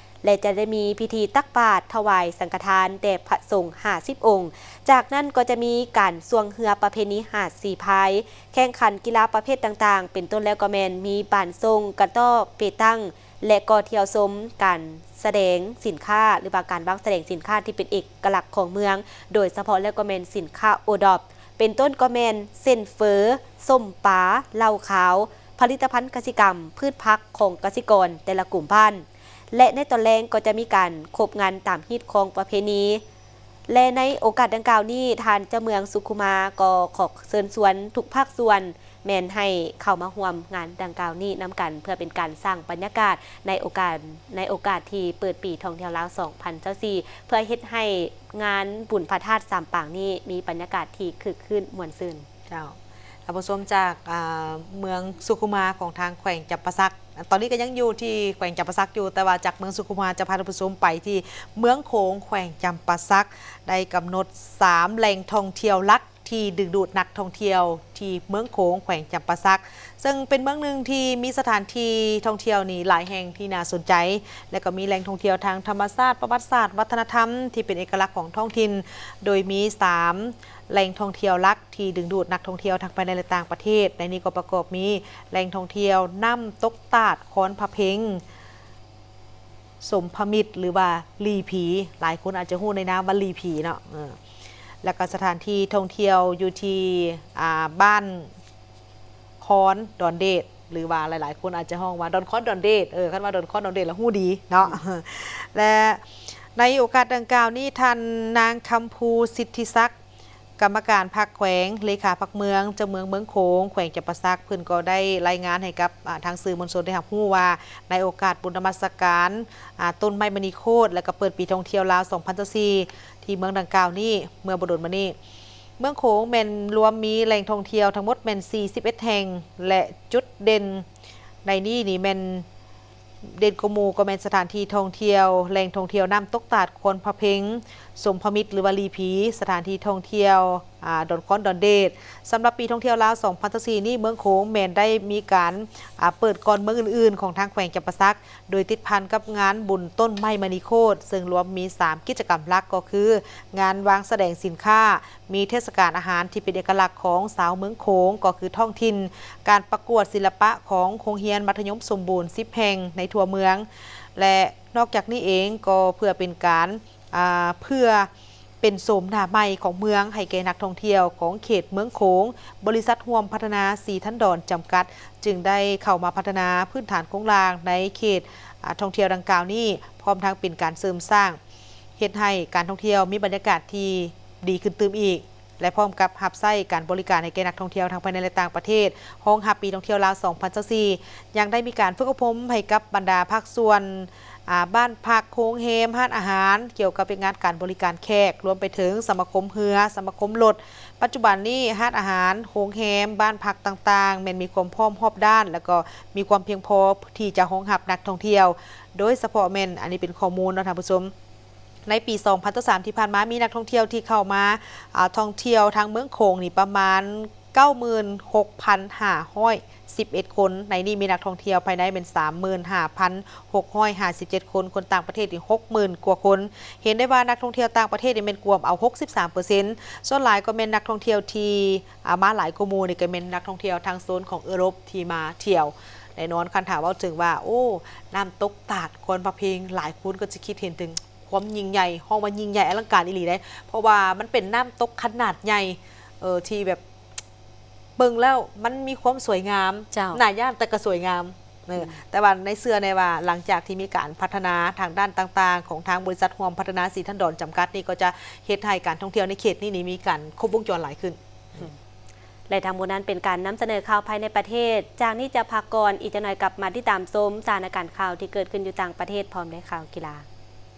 ແລະຈະໄດ້ມີພິທີຕັກບາດຖວາຍສັງຄະທານແດ່ພະສົງຫ້າສິບອົງ. ຈາກນັ້ນກໍຈະມີການຊ່ວງເຮືອປະເພນີຫາດສີພາຍ, ແຂ່ງຂັນກິລາປະເພດຕ່າງໆ ເປັນຕົ້ນແລ້ວກໍແມ່ນມີບານສົ່ງ, ກະຕໍ້, ເປຕັງ ແລະກໍທ່ຽວຊົມການສະແດງສິນຄ້າ ຫຼືວ່າການວາງສະແດງສິນຄ້າທີ່ເປັນເອກະລັກຂອງເມືອງ, ໂດຍສະເພາະແລ້ວກໍແມ່ນສິນຄ້າໂອດອບ ເປັນຕົ້ນກໍແມ່ນເສັ້ນເຝີ, ສົ້ມປາ, ເຫຼົ້າຂາວ, ຜະລິດຕະພັນກະສິກຳ, ພືດຜັກຂອງກະສິກອນແຕ່ລະກຸ່ມບ້ານ ແລະໃນຕອນແລງກໍຈະມີການຄົບງັນຕາມຮີດຄອງປະເພນີ ແລະໃນໂອກາດດັ່ງກ່າວນີ້ ທ່ານເຈົ້າເມືອງສຸຂຸມາກໍຂໍເຊີນຊວນທຸກພາກສ່ວນ ແມ່ນໃຫ້ເຂົ້າມາຮ່ວມງານດັ່ງກ່າວນີ້ນຳກັນ ເພື່ອເປັນການສ້າງບັນຍາກາດໃນໂອກາດ ໃນໂອກາດທີ່ເປີດປີທ່ອງທ່ຽວລາວສອງພັນຊາວສີ່ ເພື່ອເຮັດໃຫ້ງານບຸນພະທາດສາມປາງນີ້ມີບັນຍາກາດທີ່ຄຶກຄື້ນມ່ວນຊື່ນ. ເຈົ້າ ທ່ານຜູ້ຊົມ ຈາກ ອ່າ ເມືອງສຸຂຸມາຂອງທາງແຂວງຈຳປາສັກ ຕອນນີ້ກໍຍັງຢູ່ທີ່ແຂວງຈຳປາສັກຢູ່ ແຕ່ວ່າຈາກເມືອງສຸຂຸມາຈະພາທ່ານຜູ້ຊົມໄປທີ່ເມືອງໂຂງແຂວງຈຳປາສັກ ໄດ້ກຳນົດສາມແຫຼ່ງທ່ອງທ່ຽວຫຼັກ ທີ່ດຶງດູດນັກທ່ອງທ່ຽວທີ່ເມືອງໂຂງແຂວງຈຳປາສັກ ເຊິ່ງເປັນເມືອງໜຶ່ງທີ່ມີສະຖານທີ່ທ່ອງທ່ຽວນີ້ຫຼາຍແຫ່ງທີ່ໜ້າສົນໃຈ ແລະກໍມີແຫຼ່ງທ່ອງທ່ຽວທາງທຳມະຊາດ, ປະຫວັດສາດ, ວັດທະນະທຳທີ່ເປັນເອກະລັກຂອງທ້ອງຖິ່ນ ໂດຍມີສາມແຫຼ່ງທ່ອງທ່ຽວຫຼັກທີ່ດຶງດູດນັກທ່ອງທ່ຽວທັງພາຍໃນ ແລະ ຕ່າງປະເທດ. ໃນນີ້ກໍປະກອບມີແຫຼ່ງທ່ອງທ່ຽວນ້ຳຕົກຕາດຄອນພະເພັງ ສົມພະມິດ ຫຼືວ່າຫຼີ່ຜີ ຫຼາຍຄົນອາດຈະຮູ້ໃນນາມວ່າຫຼີ່ຜີເນາະ ເອີ ແລ້ວກໍສະຖານທີ່ທ່ອງທ່ຽວຢູ່ທີ່ ອ່າ ບ້ານຄອນດອນເດດ ຫຼືວ່າຫຼາຍໆຄົນອາດຈະຮ້ອງວ່າດອນຄອນດອນເດດ ເອີ ຄັນວ່າດອນຄອນດອນເດດລະຮູ້ດີເນາະ ແລະ ໃນໂອກາດດັ່ງກ່າວນີ້ ທ່ານນາງຄຳພູ ສິດທິສັກ ກຳມະການພັກແຂວງ, ເລຂາພັກເມືອງ, ເຈົ້າເມືອງເມືອງໂຂງ ແຂວງຈຳປາສັກ ເພິ່ນກໍໄດ້ລາຍງານໃຫ້ກັບ ອ່າ ທາງສື່ມວນຊົນໄດ້ຮັບຮູ້ວ່າ ໃນໂອກາດບຸນນະມັດສະການ ອ່າ ຕົ້ນໄມ້ມະນີໂຄດ ແລະ ກໍເປີດປີທ່ອງທ່ຽວລາວສອງພັນຊາວສີ່ ທີ່ເມືອງດັ່ງກ່າວນີ້ ເມື່ອບໍ່ດົນມານີ້ ເມືອງໂຂງແມ່ນລວມມີແຫຼ່ງທ່ອງທ່ຽວທັງໝົດແມ່ນສີ່ສິບເອັດແຫ່ງ ແລະ ຈຸດເດັ່ນໃນນີ້ນີ້ແມ່ນ ເດັ່ນກວ່າໝູ່ກໍແມ່ນສະຖານທີ່ທ່ອງທ່ຽວ ແຫຼ່ງທ່ອງທ່ຽວນ້ຳຕົກຕາດຄອນພະເພັງ ສົມພະມິດ ຫຼືວ່າຫຼີ່ຜີ, ສະຖານທີ່ທ່ອງທ່ຽວ ອາ ດອນຄອນ ດອນເດດ. ສຳລັບປີທ່ອງທ່ຽວລາວສອງພັນຊາວສີ່ນີ້ ເມືອງໂຂງແມ່ນໄດ້ມີການ ອາ ເປີດກ່ອນເມືອງອື່ນໆຂອງທາງແຂວງຈຳປາສັກ ໂດຍຕິດພັນກັບງານບຸນຕົ້ນໄມ້ມະນີໂຄດ ເຊິ່ງລວມມີສາມກິດຈະກຳຫຼັກ ກໍຄື ງານວາງສະແດງສິນຄ້າ, ມີເທດສະການອາຫານທີ່ເປັນເອກະລັກຂອງຊາວເມືອງໂຂງ ກໍຄືທ້ອງຖິ່ນ, ການປະກວດສິລະປະຂອງໂຮງຮຽນມັດທະຍົມສົມບູນສິບແຫ່ງໃນທົ່ວເມືອງ ແລະ ນອກຈາກນີ້ເອງກໍເພື່ອເປັນການ ອາ ເພື່ອເປັນໂສມໜ້າໃໝ່ຂອງເມືອງໃຫ້ແກ່ນັກທ່ອງທ່ຽວຂອງເຂດເມືອງໂຂງ, ບໍລິສັດຮ່ວມພັດທະນາສີທັນດອນຈຳກັດ ຈຶ່ງໄດ້ເຂົ້າມາພັດທະນາພື້ນຖານໂຄງລ່າງໃນເຂດ ອາ ທ່ອງທ່ຽວດັ່ງກ່າວນີ້ ພ້ອມທັງເປັນການເສີມສ້າງ ເຮັດໃຫ້ການທ່ອງທ່ຽວມີບັນຍາກາດທີ່ດີຂຶ້ນຕື່ມອີກ ແລະ ພ້ອມກັບຮັບໃຊ້ການບໍລິການໃຫ້ແກ່ນັກທ່ອງທ່ຽວທັງພາຍໃນ ແລະ ຕ່າງປະເທດ ຮອງຮັບປີທ່ອງທ່ຽວລາວສອງພັນຊາວສີ່ ຍັງໄດ້ມີການຝຶກອົບຮົມໃຫ້ກັບບັນດາພາກສ່ວນ ອາ ບ້ານພັກ, ໂຮງແຮມ, ຮ້ານອາຫານ ກ່ຽວກັບວຽກງານການບໍລິການແຂກ, ລວມໄປເຖິງສະມາຄົມເຮືອ, ສະມາຄົມລົດ. ປັດຈຸບັນນີ້ ຮ້ານອາຫານ, ໂຮງແຮມ, ບ້ານພັກຕ່າງໆ ແມ່ນມີຄວາມພ້ອມຮອບດ້ານ ແລ້ວກໍມີຄວາມພຽງພໍທີ່ຈະຮອງຮັບນັກທ່ອງທ່ຽວ ໂດຍສະເພາະແມ່ນ ອັນນີ້ເປັນຂໍ້ມູນເນາະທ່ານຜູ້ຊົມ, ໃນປີສອງພັນຊາວສາມທີ່ຜ່ານມາ ມີນັກທ່ອງທ່ຽວທີ່ເຂົ້າມາ ອາ ທ່ອງທ່ຽວທາງເມືອງໂຂງນີ້ປະມານເກົ້າໝື່ນຫົກພັນຫ້າຮ້ອຍສິບເອັດຄົນ, ໃນນີ້ມີນັກທ່ອງທ່ຽວພາຍໃນແມ່ນສາມໝື່ນຫ້າພັນຫົກຮ້ອຍຫ້າສິບເຈັດຄົນ, ຄົນຕ່າງປະເທດນີ້ຫົກໝື່ນກວ່າຄົນ. ເຫັນໄດ້ວ່ານັກທ່ອງທ່ຽວຕ່າງປະເທດນີ້ແມ່ນກວມເອົາຫົກສິບສາມເປີເຊັນ, ສ່ວນຫຼາຍກໍແມ່ນນັກທ່ອງທ່ຽວທີ່ ອາ ມາຫຼາຍກວ່າໝູ່ນີ້ກໍແມ່ນນັກທ່ອງທ່ຽວທາງໂຊນຂອງເອີຣົບທີ່ມາທ່ຽວ. ແນ່ນອນ ຄັນຖ້າເວົ້າເຖິງວ່າ ໂອ້ ນ້ຳຕົກຕາດຄອນພະເພັງ ຫຼາຍຄົນກໍຈະຄິດເຫັນເຖິງຄວາມຍິ່ງໃຫຍ່, ຮ້ອງວ່າຍິ່ງໃຫຍ່ອະລັງການອີ່ຫຼີເດ້, ເພາະວ່າມັນເປັນນ້ຳຕົກຂະໜາດໃຫຍ່ ເອີ ທີ່ແບບເບິ່ງແລ້ວມັນມີຄວາມສວຍງາມ, ເຈົ້າ ໜ້າຢ້ານແຕ່ກໍສວຍງາມ. ເອີ ອືມ ແຕ່ວ່າໃນເຊື່ອແນ່ວ່າ ຫຼັງຈາກທີ່ມີການພັດທະນາທາງດ້ານຕ່າງໆ ຂອງທາງບໍລິສັດຮ່ວມພັດທະນາສີທັນດອນຈຳກັດນີ້ ກໍຈະເຮັດໃຫ້ການທ່ອງທ່ຽວໃນເຂດນີ້ນີ້ມີການຄົບວົງຈອນຫຼາຍຂຶ້ນ. ອືມ ແລະ ທັງໝົດນັ້ນເປັນການນຳສະເໜີຂ່າວພາຍໃນປະເທດ. ຈາກນີ້ຈະພັກກ່ອນ, ອີກຈັກໜ່ອຍກັບມາຕິດຕາມຊົມສະຖານະການຂ່າວທີ່ເກີດຂຶ້ນຢູ່ຕ່າງປະເທດ ພ້ອມດ້ວຍຂ່າວກິລາ.